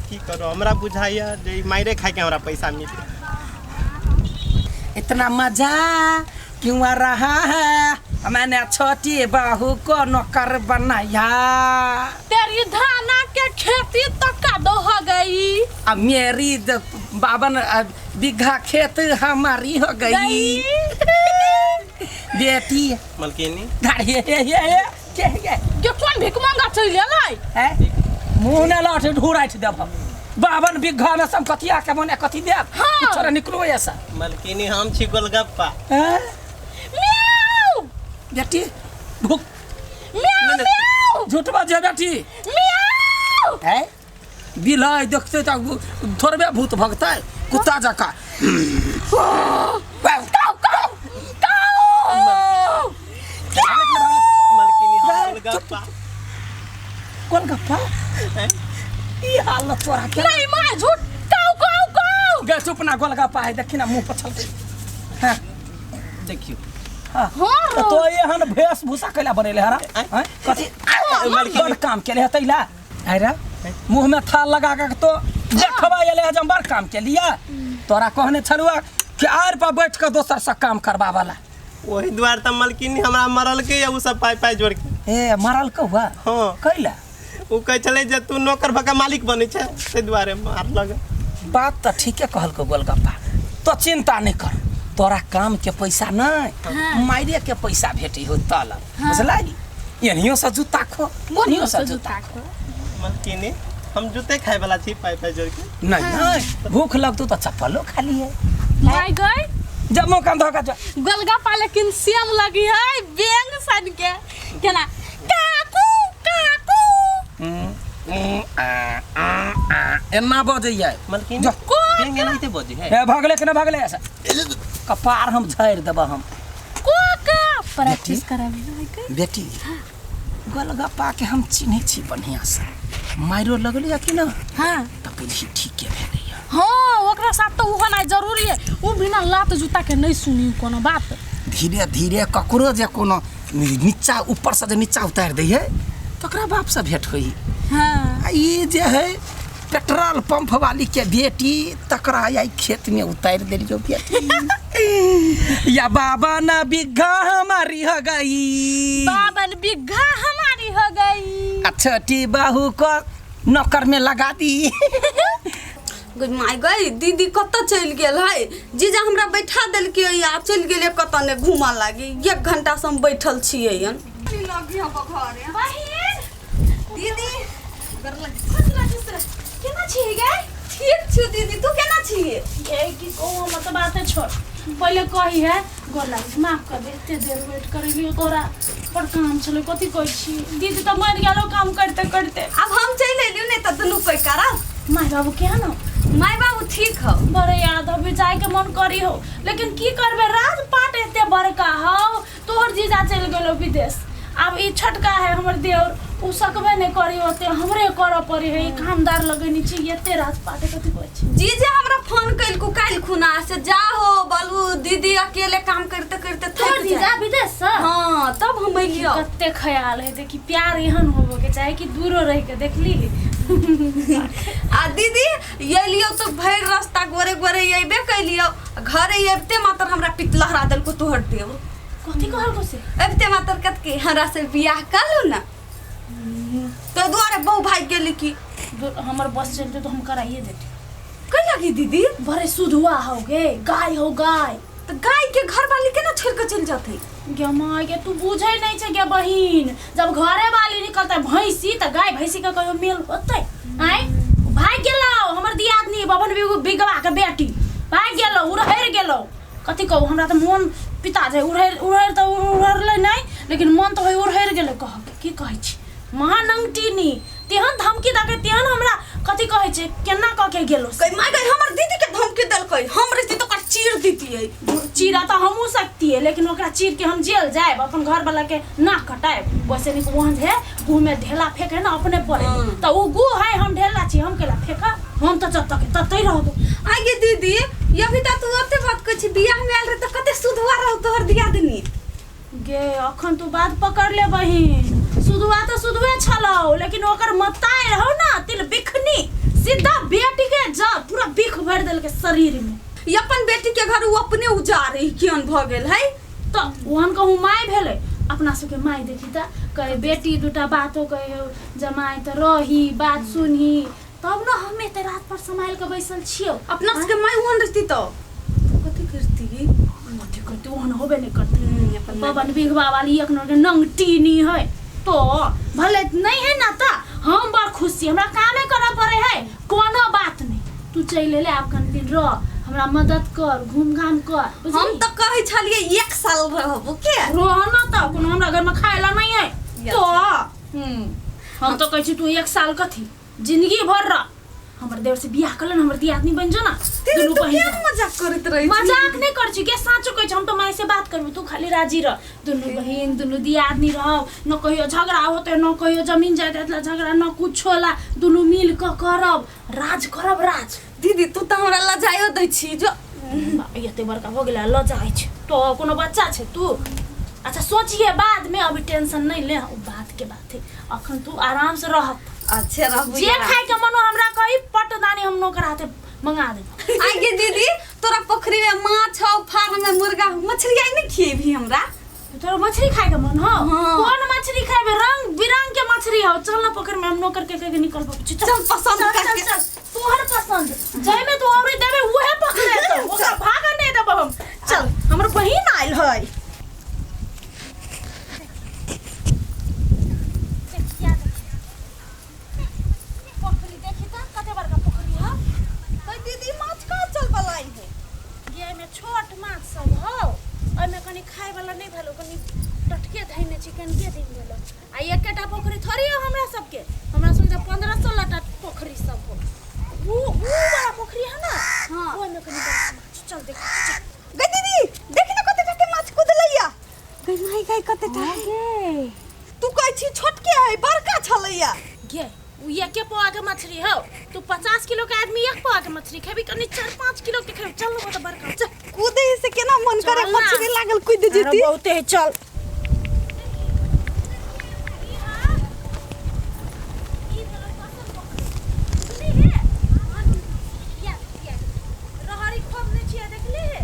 की करू हमरा बुझाइया जे ई मारे खाइके हमरा पैसा मिले इतना मजा क्यों आ रहा है मैंने छोटी बहू को नौकर बनाया तेरी धाना के खेती तक का दो हो गई अब मेरी 52 बीघा खेत हमारी हो गई बेटी मालकिनी गाड़ी ये ये ये के ये के कोन भीख मांगा चलि एलै हैं मुंह ने लाठ ढूराइठ देब 52 बीघा में सब कथिया के मने कथी देब हाँ। छोरा निकलो ऐसा मालकिनी हम छी गोलगप्पा हैं म्याऊ बेटी भूख म्याऊ म्याऊ झूठ बाजे बेटी म्याऊ हैं बिलाई देखते तो थोड़बे भूत भगतै कुत्ता जका काऊ काऊ काऊ मालकिनी हम गोलगप्पा गोलगप्पा ई हालत तोरा के नहीं मां झूठ काऊ काऊ काऊ गे चुप ना गोलगप्पा है देखी ना मुंह पर छलते हैं देखियो हाँ हाँ तो एहन वेशभूषा कैला बनेले हरा हैं कथी बड़ काम केले है तैला अरे मुंह में थाल लगा के तो देखबा एले है जब बड़ काम के लिया तोरा कहने छलुआ कि आर पर बैठ के दोसर से काम करबा वाला ओही दुआर तऽ मालकिनी हमरा मरल के उ सब पाई पाई जोड़ के ए मरल कहुआ हाँ कैला उ कहै छलै जे तू नौकर भऽ के मालिक बनै छै ताहि दुआरे मारलक बात तऽ ठीके कहलको गोलगप्पा तो चिंता नहीं कर तोरा काम के पैसा नहीं मारे के पैसा भेटी हो तलब बुझलाई एनियो से जूता खो ओनियो से जूता खो मालकिनी हम जूते खाए वाला छी पाई पाई जोड़ के नहीं नहीं भूख लगतो तो चप्पलो खा लिए माय गई जब मुँह धोखा जा गोलगप्पा लेकिन सेम लगी है बेंग सन के केना काकू काकू एना बजैया मालकिनी जो। बेंग एनाहिते बजै है ए भगले कि ना भगले ऐसा कपार हम झाड़ि देबा हम कोका प्रैक्टिस कराबे ना बेटी गोलगप्पा के हम चिन्है छी बढ़िया से मारो लगलिया कि ना हां तऽ बुझी ठीके भेलैया हाँ ओकरा साथ तो उ होना जरूरी है उ बिना लात जूता के नहीं सुनी कोनो बात धीरे धीरे ककरो जे कोनो नीचा ऊपर से जे नीचा उतारि दै है तकरा बाप से भेंट होई हाँ आ ई जे है पेट्रोल पंप वाली के बेटी तकरा आई खेत में उतारि देलियो बेटी या बाबा ना बीघा हमारी हो गई 52 बीघा हमारी हो गई आ छोटी बहू को नौकर में लगा दी गई माय गई दीदी कतऽ चलि गेल है जीजा हमरा बैठा देलकै आ चलि गेलै कतऽ ने घूमऽ लागी एक घंटा से हम बैठल छियै हन बहिन दीदी खुश रह खुश रह केना छी गे ठीक छु दीदी तू केना छियै ये की कहूँ हमर तऽ बाते छोड़ पहिले कही है गोर लागै छी माफ कर दे एते देर वेट करेलियो तोरा बड़ काम छलै कथी कहै छी दीदी तऽ मरि गेलो काम करते करते आब हम चलि एलियो नहि तऽ दुनू कोइ करब माय बाबू केहन हो माय बाबू ठीक हौ बड़े याद अभी जायके मन करी हो लेकिन की करबे राजपाट एते बड़का हौ तोहर जीजा चलि गेलो विदेश आब ई छोटका है हमर देवर उ सकबे नहि करी ओते हमरे करऽ पड़े है कामदार लगेने छी एते राजपाट है, कथी कहै छी जीजा हमरा फोन कइलको काल्हि खुना से जाहो बोलू दीदी अकेले काम करते करते तोहर थक जीजा जाए विदेश से हाँ तब हम अइलियो कते ख्याल है देखी प्यार एहन होबो के चाहे कि दूरो रह के देखली आ दीदी अइलियो तो भरि रास्ता गोरे गोरे अइबे कइलियो घरे अबिते मात्र हमरा पित लहरा देलको तोहर देव कथी कहलको से अबिते मात्र कत के हमरा से बियाह कर लू ना तो दुआरे बहु भाग गेली की हमर बस चलते तो हम कराइए देते कै लगी दीदी बड़े सुधुआ हो गे गाय हो गाय तो गाय के घर वाली केना छोड़ के चलि जतै गे माय गे तू बुझै नहीं छै गे बहिन जब घरे वाली निकलतै भैंसी तऽ गाय भैंसी के कहियो मेल होतै आँय भागि गेलौ हमर दियादनी बबन बिगवा के बेटी भागि गेलौ उड़हरि गेलौ कथी कहू हमरा तऽ मोन पिता जाइ उड़हरि उड़हरि तऽ उड़हरलै नहि लेकिन मन तऽ होय उड़हरि गेलै कहके की कहै छी महानंगटिनी तेहन धमकी दऽ के तेहन हमरा कथी कहै छै केना कऽ के गेलौ कै माय गई हमर दीदी के धमकी देलकै हम रहती तो ओकर चीर दितियै चीरा तऽ हमहूँ सकतियै लेकिन ओकरा चीर के हम जेल जायब अपन घर वाला के नाक कटायब वैसे नीक वहाँ जे गुह में ढेला फेंके ना अपने पड़े तऽ उ गुह है हम ढेला छी हम केला फेंकब हम तऽ जब तक ततै रहबो आइ गे दीदी ये भी तऽ तू ओते बात कहै छी बियाह में आयल रहे तऽ कते सुधवा रहौ तोहर दियादनी गे अखन तू बात पकड़ ले बहिन सुधुआ तऽ सुधुए छलौ लेकिन ओकर मताइ रहौ ना तिल बिखनी सीधा बेटी के जा पूरा बिख भरि देलकै शरीर में ई अपन बेटी के घर उ अपने उजारे केहन भऽ गेल है तऽ ओहन कहूँ माय भेलै अपना सबके माय देखी तऽ कहे बेटी दूटा बातो कहे जमाय तऽ रही बात सुनही तब ने हम एते रात पर सम्हालि कऽ बैसल छियौ अपना सबके माय ओहन रहती तऽ कथी करती कथी करती ओहन होबे नहि करती पवन बिघवा वाली एक नंबर के नंगटीनी है तो भले नहीं है ना ता हम बड़ खुश छी हमरा कामे करऽ पड़े है कोनो बात नहीं तू चलि एले आब कनि दिन रह हमरा मदद कर घूम घाम कर हम बुझली तऽ कहै छलियै एक साल रहबो के रह ना तऽ कोनो हमरा घर में खाए ला नहीं है तो हम तो कहै छी तू एक साल कथी जिंदगी भर रह हमर देवर से बियाह कर ले हमर दियादनी बन जो ना दीदी दुनू तू बहिन केहन मजाक करैत रहै छी मजाक नहीं कर छी के साँचो कहै छी हम तो माय से बात करबी तू खाली राजी रह दुनू बहिन दुनू दियादनी रहब न कहियो झगड़ा होते न कहियो जमीन जायदाद ला झगड़ा न कुछो ला दुनू मिल कऽ करब राज करब राज दीदी तू तऽ हमरा लजाइयो दै छी जो एते बड़का भऽ गेलै लजाइ छै तो कोनो बच्चा छै तू अच्छा सोचिए बाद में अभी टेंशन नहीं ले उ बात के बात है अखन तू आराम से रह अच्छे रहबू जे खाए के मन हो हमरा कही पट दानी हम नौकर हाथे मंगा देब आइ गे दीदी तोरा पोखरी में माछ हौ फार्म में मुर्गा हौ मछली आइ नहीं खिएबही हमरा तोरा मछली खाए के मन हो हाँ। कौन मछली खाएबे रंग बिरंग के मछली हो चल ना पोखर में हम नौकर के के निकलबो चल चल पसंद चल करके चल चल तोहर पसंद जाहिमे तू औरी देबे उहे पकड़ेतौ ओकरा भागऽ नहि देबो हम चल हमर बहिन आयल है पोखरी देखी तऽ कते बड़का पोखरी हौ तऽ दीदी माछ कहाँ चल बलाई है गे एहिमे छोट माछ सब हौ ओहिमे कनि खायवला नहि भेलो कनि टटके धैने छी कनिके दिन भेलो आ एकेटा पोखरी थोड़ी हो हमरा सबके हमरा सबके तऽ 15-16 टा पोखरी सब हो ऊ ऊ वाला पोखरी है ना हाँ। ओहिमे कनि बड़का माछ चल देख चल गई दीदी देखी ना कते टा के माछ कुदलैया गई माई गई कते टा तू कहै छी छोटके है बड़का छलैया गे उ एके पौआ के मछली हौ तू 50 किलो के आदमी एक पौआ के मछली खेबी कनि 4-5 किलो के खेबी चल ना तऽ बड़का चल कूदे से केना मन करे चल ना। मछली लागल कूद अरे जेती बहुते है चल रहरी खोपने छियै देखली हे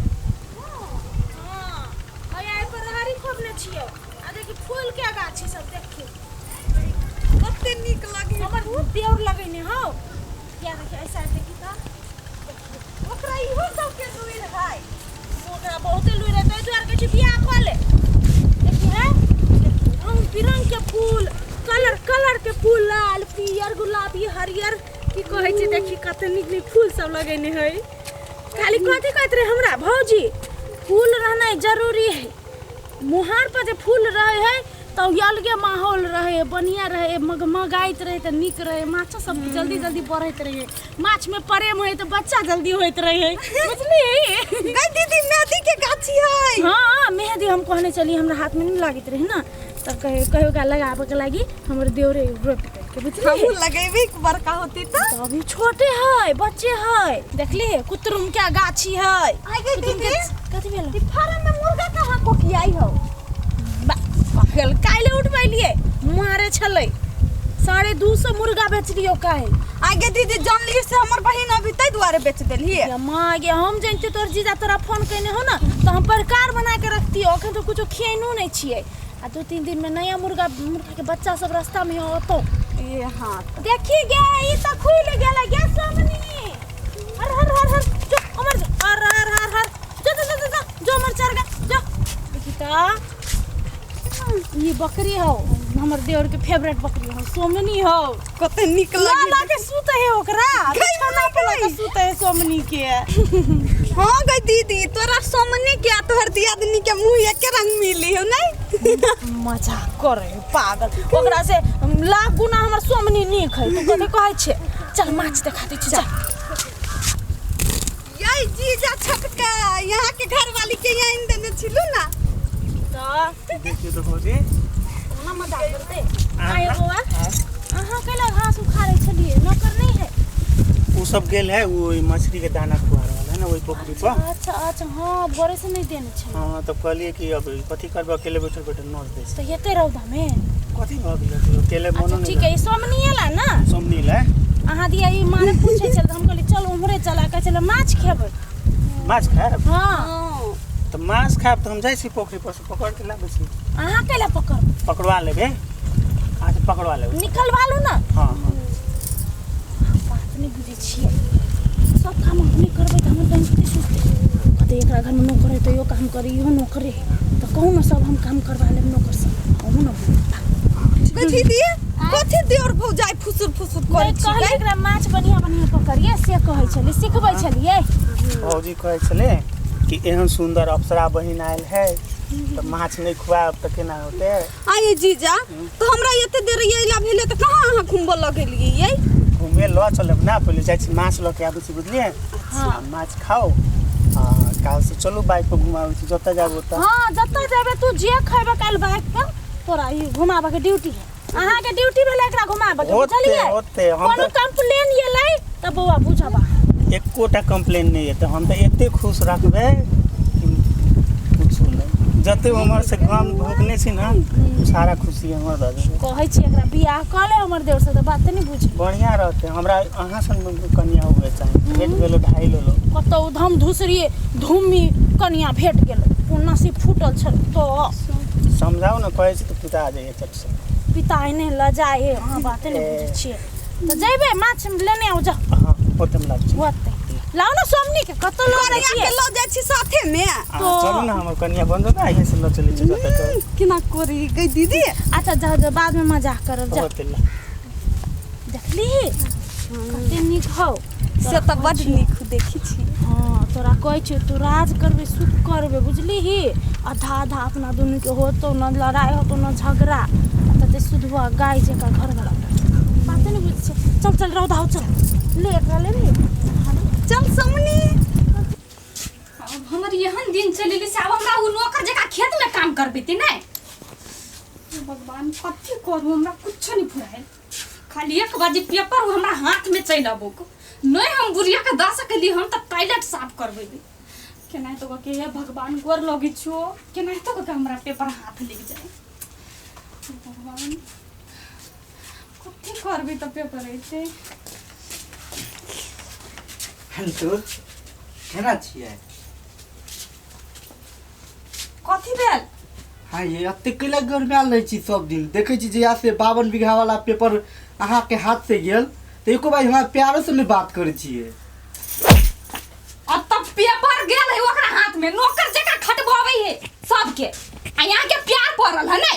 हाँ हैया एहि पर रहरी खोपने छियै आ देखी फूल के गाछी सब देखी कते नीक लागे हमर देवर लगेने हौ या देखी ऐसा देखी तऽ फूल कलर कलर के फूल लाल पियर गुलाबी हरियर की कहै छै देखी कते नीक नीक फूल सब लगेने है खाली कथी कहैत रहे हमरा भौजी फूल रहनाइ जरूरी है मुहार पर जे फूल रहे है तऽ अलगे माहौल रहे बढ़िया रहे मगमगाइत रहे तऽ नीक रहे माछो सब जल्दी जल्दी बढ़ैत रहे माछमे प्रेम होइ तऽ बच्चा जल्दी होइत रहे बुझली गई दीदी मेहंदी के गाछी है हाँ मेहंदी हम कहने चली हमरा हाथमे नहीं लागैत रहे ना तऽ कहियो कहियो का लगाबे के लागी हमर देवरे रोपि देलकै बुझली हमहूँ लगेबै बड़का होती तऽ तो अभी छोटे है बच्चे है देखली कुतरुम के गाछी है आइ गई कुतरुम के दीदी कथी भेल ई फार्म में मुर्गा कहाँ कोकियाई हो पागल काल्हि उठबैलियै मारे छलै 250 मुर्गा बेचलियो काल्हि आगे दीदी जानलियै से हमर बहिन अभी ताहि दुआरे बेच देलियै या माँ गे हम जानते तोर जीजा तोरा फोन केने हो ना तऽ हम परकार बना के रखतियो अखन तऽ कुछो खियनो नहि छियै आ 2-3 दिन में नया मुर्गा मुर्गा के बच्चा सब रास्ता में अतो ए हाँ देखी गे ई तऽ खुलि गेलै गे सोमनी हर हर हर हर जो उमर जो हर हर हर हर जो जो जो जो जो उमर चढ़ गा जो देखी तऽ ई बकरी हौ हमर देवर के फेवरेट बकरी हौ सोमनी हौ कते नीक ला लगे ला के सुते है ओकरा बिछौना पर ला के सुते है सोमनी के हाँ गई दीदी तोरा सोमनी के आ तोहर दियादनी के मुंह एके रंग मिली हो नहीं मजाक करे है पागल ओकरा से लाख गुना हमर सोमनी नीक है तू कथी कहै छे चल माछ देखा दै छी चल यही जीजा छोटका यहाँ के घर वाली के यहाँ इन देने छिलू ना तऽ देखियौ तऽ भौजी ओना मजाक करते आय बौआ अहाँ कैला घास उखाड़ै छलियै नौकर नहीं है ओ सब गेल है वो ओहि मछली के दाना खुआ रहल है ना ओहि पोखरी पर अच्छा अच्छा हाँ भोरे से नहीं देने छलियै हाँ तब कहलियै कि अब कथी करबै अकेले बैठल बैठल नोच दै छै तऽ एते रौदा में कथी भऽ गेलै अकेले अच्छा मनो ठीक नहि है ई सोमनी एला ना सोमनी लए अहाँ दिया ई माने पूछै छल तऽ हम कहलियै चल उम्हरे चला कहै छलै माछ खेबै माछ खायब हाँ तऽ माछ खायब तऽ हम जाइ छी पोखरी पर से पकड़ के लाबै छी अहाँ कैला पकड़ पकड़वा लेबै अच्छा पकड़वा लेबै निकलवा लू ना हाँ हाँ बात नहि बुझै छियै सब काम अपने करबै तऽ हमर बहिन कते सोचतै कहतै एकरा घरमे नौकर है तऽ इहो काम करी इहो नौकरे है तऽ कहू ने सब हम काम करवा लेब नौकर से अहूँ ने गई दीदी कथी देवर भौजाई फुसुर फुसुर करै छी कहलियै एकरा माछ बढ़िआँ बढ़िआँ पकड़ियै से कहै छलियै सिखबै छलियै भौजी कहै छलै कि एहन सुन्दर अप्सरा बहिन आयल है तऽ माछ नहि खुआएब तऽ केना होतै आये जीजा तो हमरा एते देर अइला भेलै तऽ कहाँ अहाँ घुमबऽ लगेलियै यै घूमे लऽ चलब ना पहिले जाइ छी माछ लऽ के आबै छी बुझलियै आ माछ खाउ आ काल्हि से चलू बाइक पर घुमाबै छी जतऽ जाब ओतऽ हाँ जतऽ जेबै तू जे खैबे काल्हि बाइक पर तोरा ई घुमाबऽ के ड्यूटी है अहाँके ड्यूटी भेलै एकरा घुमाबऽ के होते, बुझलियै होते, हम कोनो तऽ- कंप्लेन एलै तऽ बौआ बुझबा एकोटा कंप्लेन नहि एतै हम तऽ एते खुश रखबै कि पूछू नहि जते उमर से गम भोगने छी ने ओ सारा खुशी हमर दऽ देबै कहै छी एकरा बियाह कऽ ले हमर देवर से तऽ बात नहि बुझ बढ़िआँ रहतै हमरा अहाँ सन कनिया हुए चाही भेट गेलो ढाई लेलो कतौ धम धुसरी धूमी कनिया भेट गेलै ओ नसीब फूटल छल तो समझाउ ने कहै छी तऽ पिता आ जाइए चट से पिता एने लऽ जाए अहाँ बाते नहि बुझै छियै तऽ जयबै माछ लेने आउ जाउ हाँ ओतऽ हम लाबै छी ओतै लाउ ने सोमनी के कतऽ लऽ जाइ कनिया छियै के लऽ जाइ छी साथे में अहाँ चलू ने हमर कनिया बन जाउ ने आइए से लऽ चलै छी जतऽ चल केना करी गई दीदी अच्छा जाउ जाउ बादमे मजाक करब जाउ ओतऽ ला देखली कते नीक हौ से तऽ बड नीक देखी छी हाँ तोरा कहै छियौ तू राज करबे सुख करबे बुझलीही आधा आधा अपना दुनूके होतौ न लड़ाइ होतौ न झगड़ा आ तते सुधुआ गाय जकाँ घरवला बाते नहि बुझै छै चल चल रौदा हो चल ले एकरा ले ले चल सोमनी अब हमर एहन दिन चलि गेलै से आब हमरा ओ नौकर जकाँ खेतमे काम करबेतै नहि हे भगवान कथी करू हमरा कुछो नहि फुरायल खाली एक बाजी पेपर ओ हमरा हाथमे चलि अबो नहि हम बुढ़ियाके दऽ सकली हम तऽ टॉयलेट साफ करबेबै केनाहितो कऽ के हे भगवान गोर लगै छियौ केनाहितो कऽ के हमरा पेपर हाथ लागि जाय हे भगवान कथी करबै तऽ पेपर अयतै हंटू केना छियै कथी भेल हाँ ये एते कैला गरमायल रहै छी सब दिन देखै छी जहिया से 52 बीघा वाला पेपर अहाँके हाथ से गेल तऽ एको बार हमरा प्यारो से नहि बात करै छियै अब तब पेपर गेल है ओकरा हाथ में नौकर जकाँ खटबाबै है सबके आ यहाँ के प्यार पड़ल है ने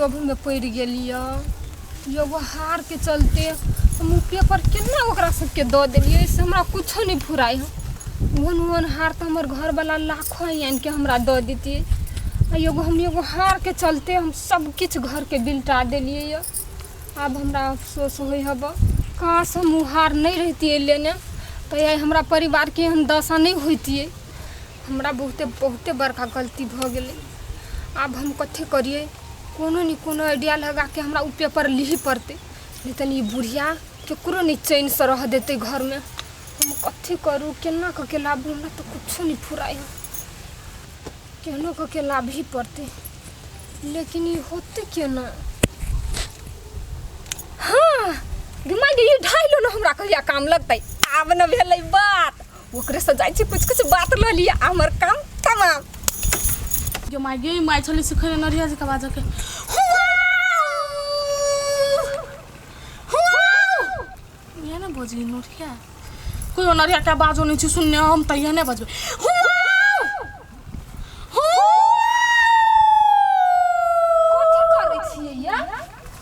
लोभमे पड़ि गेलियै। एगो हारके चलते हम ओ पेपर केना ओकरा सबके दऽ देलियै से हमरा कुछो नहि फुराइ है। ओहन ओहन हार तऽ हमर घरवला लाखो आनिके हमरा दऽ दैतियै आ एगो हम एगो हारके चलते हम सब किछु घरके बिलटा देलियै यऽ। आब हमरा अफसोस होइ हब, काश हम ओ हार नहि रहितियै लेने तऽ आइ हमरा परिवारके एहन दशा नहि होइतियै। हमरा बहुते बहुते बड़का गलती भऽ गेलै। आब हम कथी करियै? कोनो ने कोनो आइडिया लगाके हमरा ओ पेपर लिही पड़तै, नहि तऽ ई बुढ़िया ककरो नहि चैनसँ रहऽ देतै घरमे। हम कथी करू, केना कऽ के लाबू? हमरा तऽ कुछो नहि फुराइ हइ। केहनो कऽ के लाबही पड़तै, लेकिन ई होतै केना? हाँ गे माय गे, ई ढाई लो हमरा कहिया काम लगतै? आब न भेलै बात, ओकरे से जाइ छी कुछ कुछ बात लऽ लिअ, हमर काम तमाम। गे माय गे, माय छली सिखै नरिया जी के बाजऽ के। इहे ने बजली नोरिया, कोई नरिया के बाजो नहीं छी सुनने, हम तऽ इहे ने बजबै। कथी करै छियै या?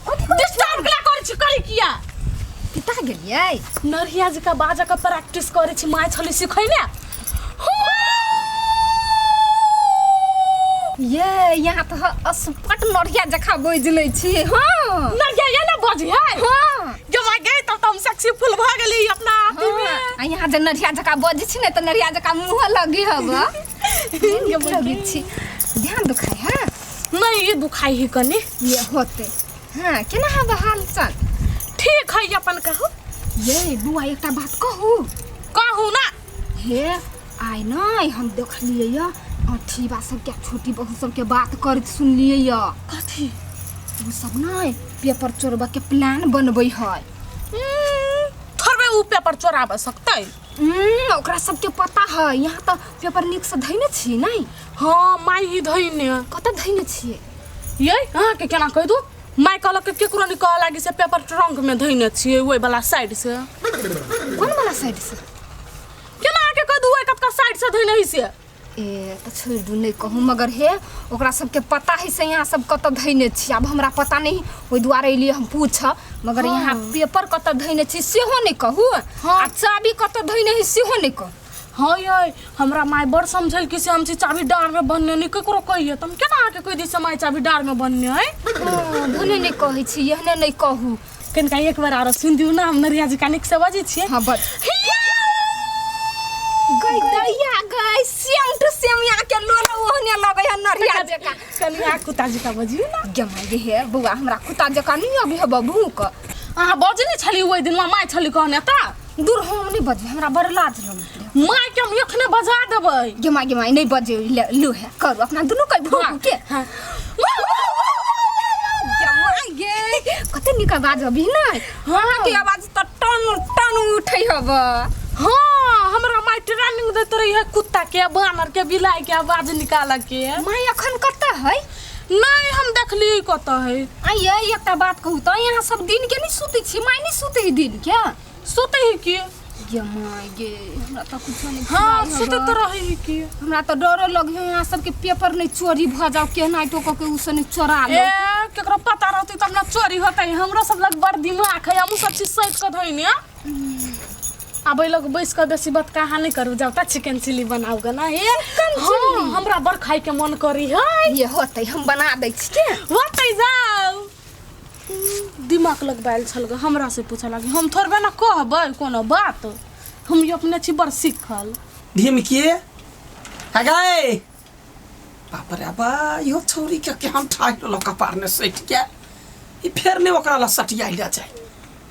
डिस्टर्ब केला करै छी? करी किया? पिता गेलियै? नरिया जी का बाजा के प्रैक्टिस करै छी, माय छली सिखै ने। ये यहाँ तऽ असपट नढ़िया जखा बजि लै छी। हाँ नरिया ये ने बजी है। हाँ जो माय गई तब तऽ हम सक्सेसफुल भऽ गेली अपना अथी में। हाँ, आ यहाँ जे नढ़िया जका बजै छी ने तऽ नढ़िया जका मुँह लगी हब, नीक लगै छी। ध्यान दुखाइ है? नहीं, ये दुखाई है कनी। ये होते। हाँ, केना हब हाल चाल? ठीक है, अपन कहू। ये बुआ, एकटा बात कहू? कहू ना। हे आइ नहि हम देखलियै यऽ अठीबा सबके छोटी बहू सबके बात करैत सुनलियै यऽ। कथी? ओ सब नहि पेपर चोरबा के प्लान बनबै है। थोड़बे उ पेपर चोराबऽ सकतै? ओकरा सबके पता है। यहाँ तऽ पेपर नीक से धैने छियै नहि? हाँ माय ही धैने। कतऽ धैने छियै? ये अहाँके केना कहि दू? माय कहलक कि केकरो नहि कहऽ लागी से पेपर ट्रंक में धैने छियै ओहि वाला साइड से। कोन वाला साइड से? केना अहाँके कहि दू ओहि कतका साइड से धैने है से? ए तऽ छोड़ि दू, नहि कहू। मगर हे ओकरा सबके पता है से यहाँ सब कतऽ धैने छी। आब हमरा पता नहीं, ओहि दुआरे एलियै हम पूछऽ। मगर यहाँ पेपर कतऽ धैने छी सेहो नहि कहू, आ चाबी कतऽ धैने है सेहो नहि कहू। हाँ यै, हमरा माय बड़ समझल कि से हम छी चाबी डार में बन्ने, नहीं केकरो कहिए त हम केना अहाँके कहि दी से माय चाबी डार में बन्ने है? हाँ, भने नहि कहै छी, एहने नहि कहू। कनिका एक बार आरो सुनि दियौ ना, हम नरिया जी का नीक से बजै छियै। हाँ बज। गई दैया गई, सेम टू सेम यहाँ के लोला ओहने लगै है नरिया जकाँ। कनि अहाँ कुत्ता जकाँ बजियौ ना। गे माय गे, हे बौआ, हमरा कुत्ता जकाँ नहि अबै है बबू के। अहाँ बजने छली ओहि दिन, माय छली कहने तऽ। दूर, हम नहि बजबै, हमरा बड़ लाज लगैत रहै। माय के हम एखने बजा देबै। गे माय गे माय, नहि बजे लू है, करू अपना दुनू के भूख के। हाँ। गे माय गे, कते नीक आवाज अभी ने। हाँ के आवाज तऽ टन टन उठै हब। हाँ, हमरा माय ट्रेनिंग दैत रही है कुत्ता के, बानर के, बिलाई के आवाज निकालऽ के। माय अखन कतऽ है? नहीं, हम देखलियै कतऽ है। आइए एकटा बात कहू तऽ, यहाँ सब दिन के नहि सुतै छी? माय नहि सुतै है दिन के? सुतै है की? गे माय गे, हमरा तऽ कुछो नहि हाँ फुराइ सुतैत हब। रहै है की। हमरा तऽ डरो लगे है यहाँ सबके पेपर नहि चोरी भऽ जाओ, केना टोक के उ से नहि चोरा ए लो। केकरो पता रहतै तब ने चोरी होतै। हमरो सब लग बड़ दिमाग है, हमहूँ सब चीज सैत कऽ धोइने। आब एहि लग बैस कऽ बेसी बात कहाँ नहि करू, जाउ तऽ चिकन चिली बनाउ गे ना। हे हाँ, हमरा बड़ खाय के मन करी है। ये होतै, हम बना दै छी के। होतै, जाउ। दिमाग लगबायल छल गे, हमरा से पूछऽ लागी, हम थोड़बे ने कहबै कोनो बात, हम ई अपने छी बड़ सीखल। ढिमकिए हगाए, बाप रे बा, इहो छौरी के केहन ठाहि लेलक कपार ने सटि के। ई फेर नहि ओकरा लग सटियाइ लए जाय।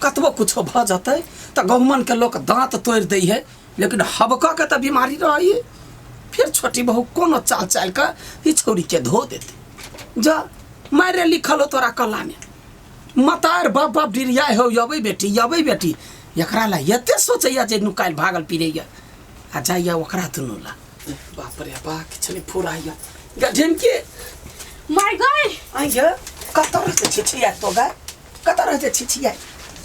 कतबो कुछो भऽ जेतै तऽ गहुमनके लोक दाँत तोड़ि दै है, लेकिन हबकऽके तऽ बीमारी रहै है। फेर छोटी बहू कोनो चाल चालि कऽ ई छौरीके धो देतै। जा मारे लिखल हो तोरा कलामे, मतार बाप बाप डिरियाइ हो, अबै बेटी अबै बेटी, एकरा ला एते सोचैया जे नुकायल भागल पिरैया आ जाइया ओकरा दुनू ला। बाप रे बा, किछु नहि फुराइया। ढिमकी माय गई। आइ गे, कतऽ रहते छिछिया तो गे, कतऽ रहते छिछिया?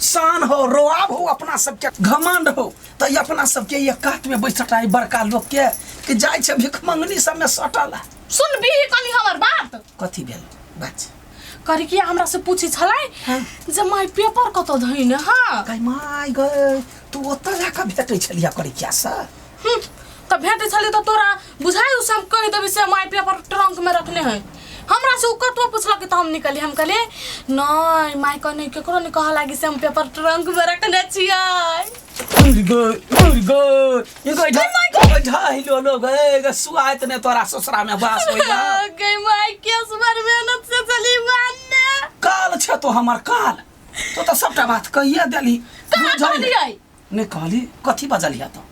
शान हो, रोआब हो, अपना सबके घमंड हो तऽ अपना सबके ये कात में बैसटा है बड़का लोग के कि जाइ छै भिखमंगनी सबमे सटल है। सुनबी कनी हमर बात? कथी भेल बात? करिकिया हमरा से पूछी छलै जे माय पेपर कतऽ धैने हँ। गै माय गै, तू ओतऽ जाकऽ भेटै छलियै करिकिया से? तऽ भेटै छलै तऽ तोरा बुझाइ से हम कहि देबै से माय पेपर ट्रंक में रखने है। हमरा से उ कतबो पुछलक तऽ हम निकली, हम कहलियै नहीं माय कह नहीं केकरो नहीं कह लागी से हम पेपर ट्रंक में रखने छियै। सुआत ने तोरा ससुरा में बास होइया। गई माय केस बड़ मेहनत से चली बान्ने। काल छे तो हमर काल, तो तऽ सबटा बात कहिए देली। कहाँ कहलियै? नहीं कहली, कथी बजलिया तो?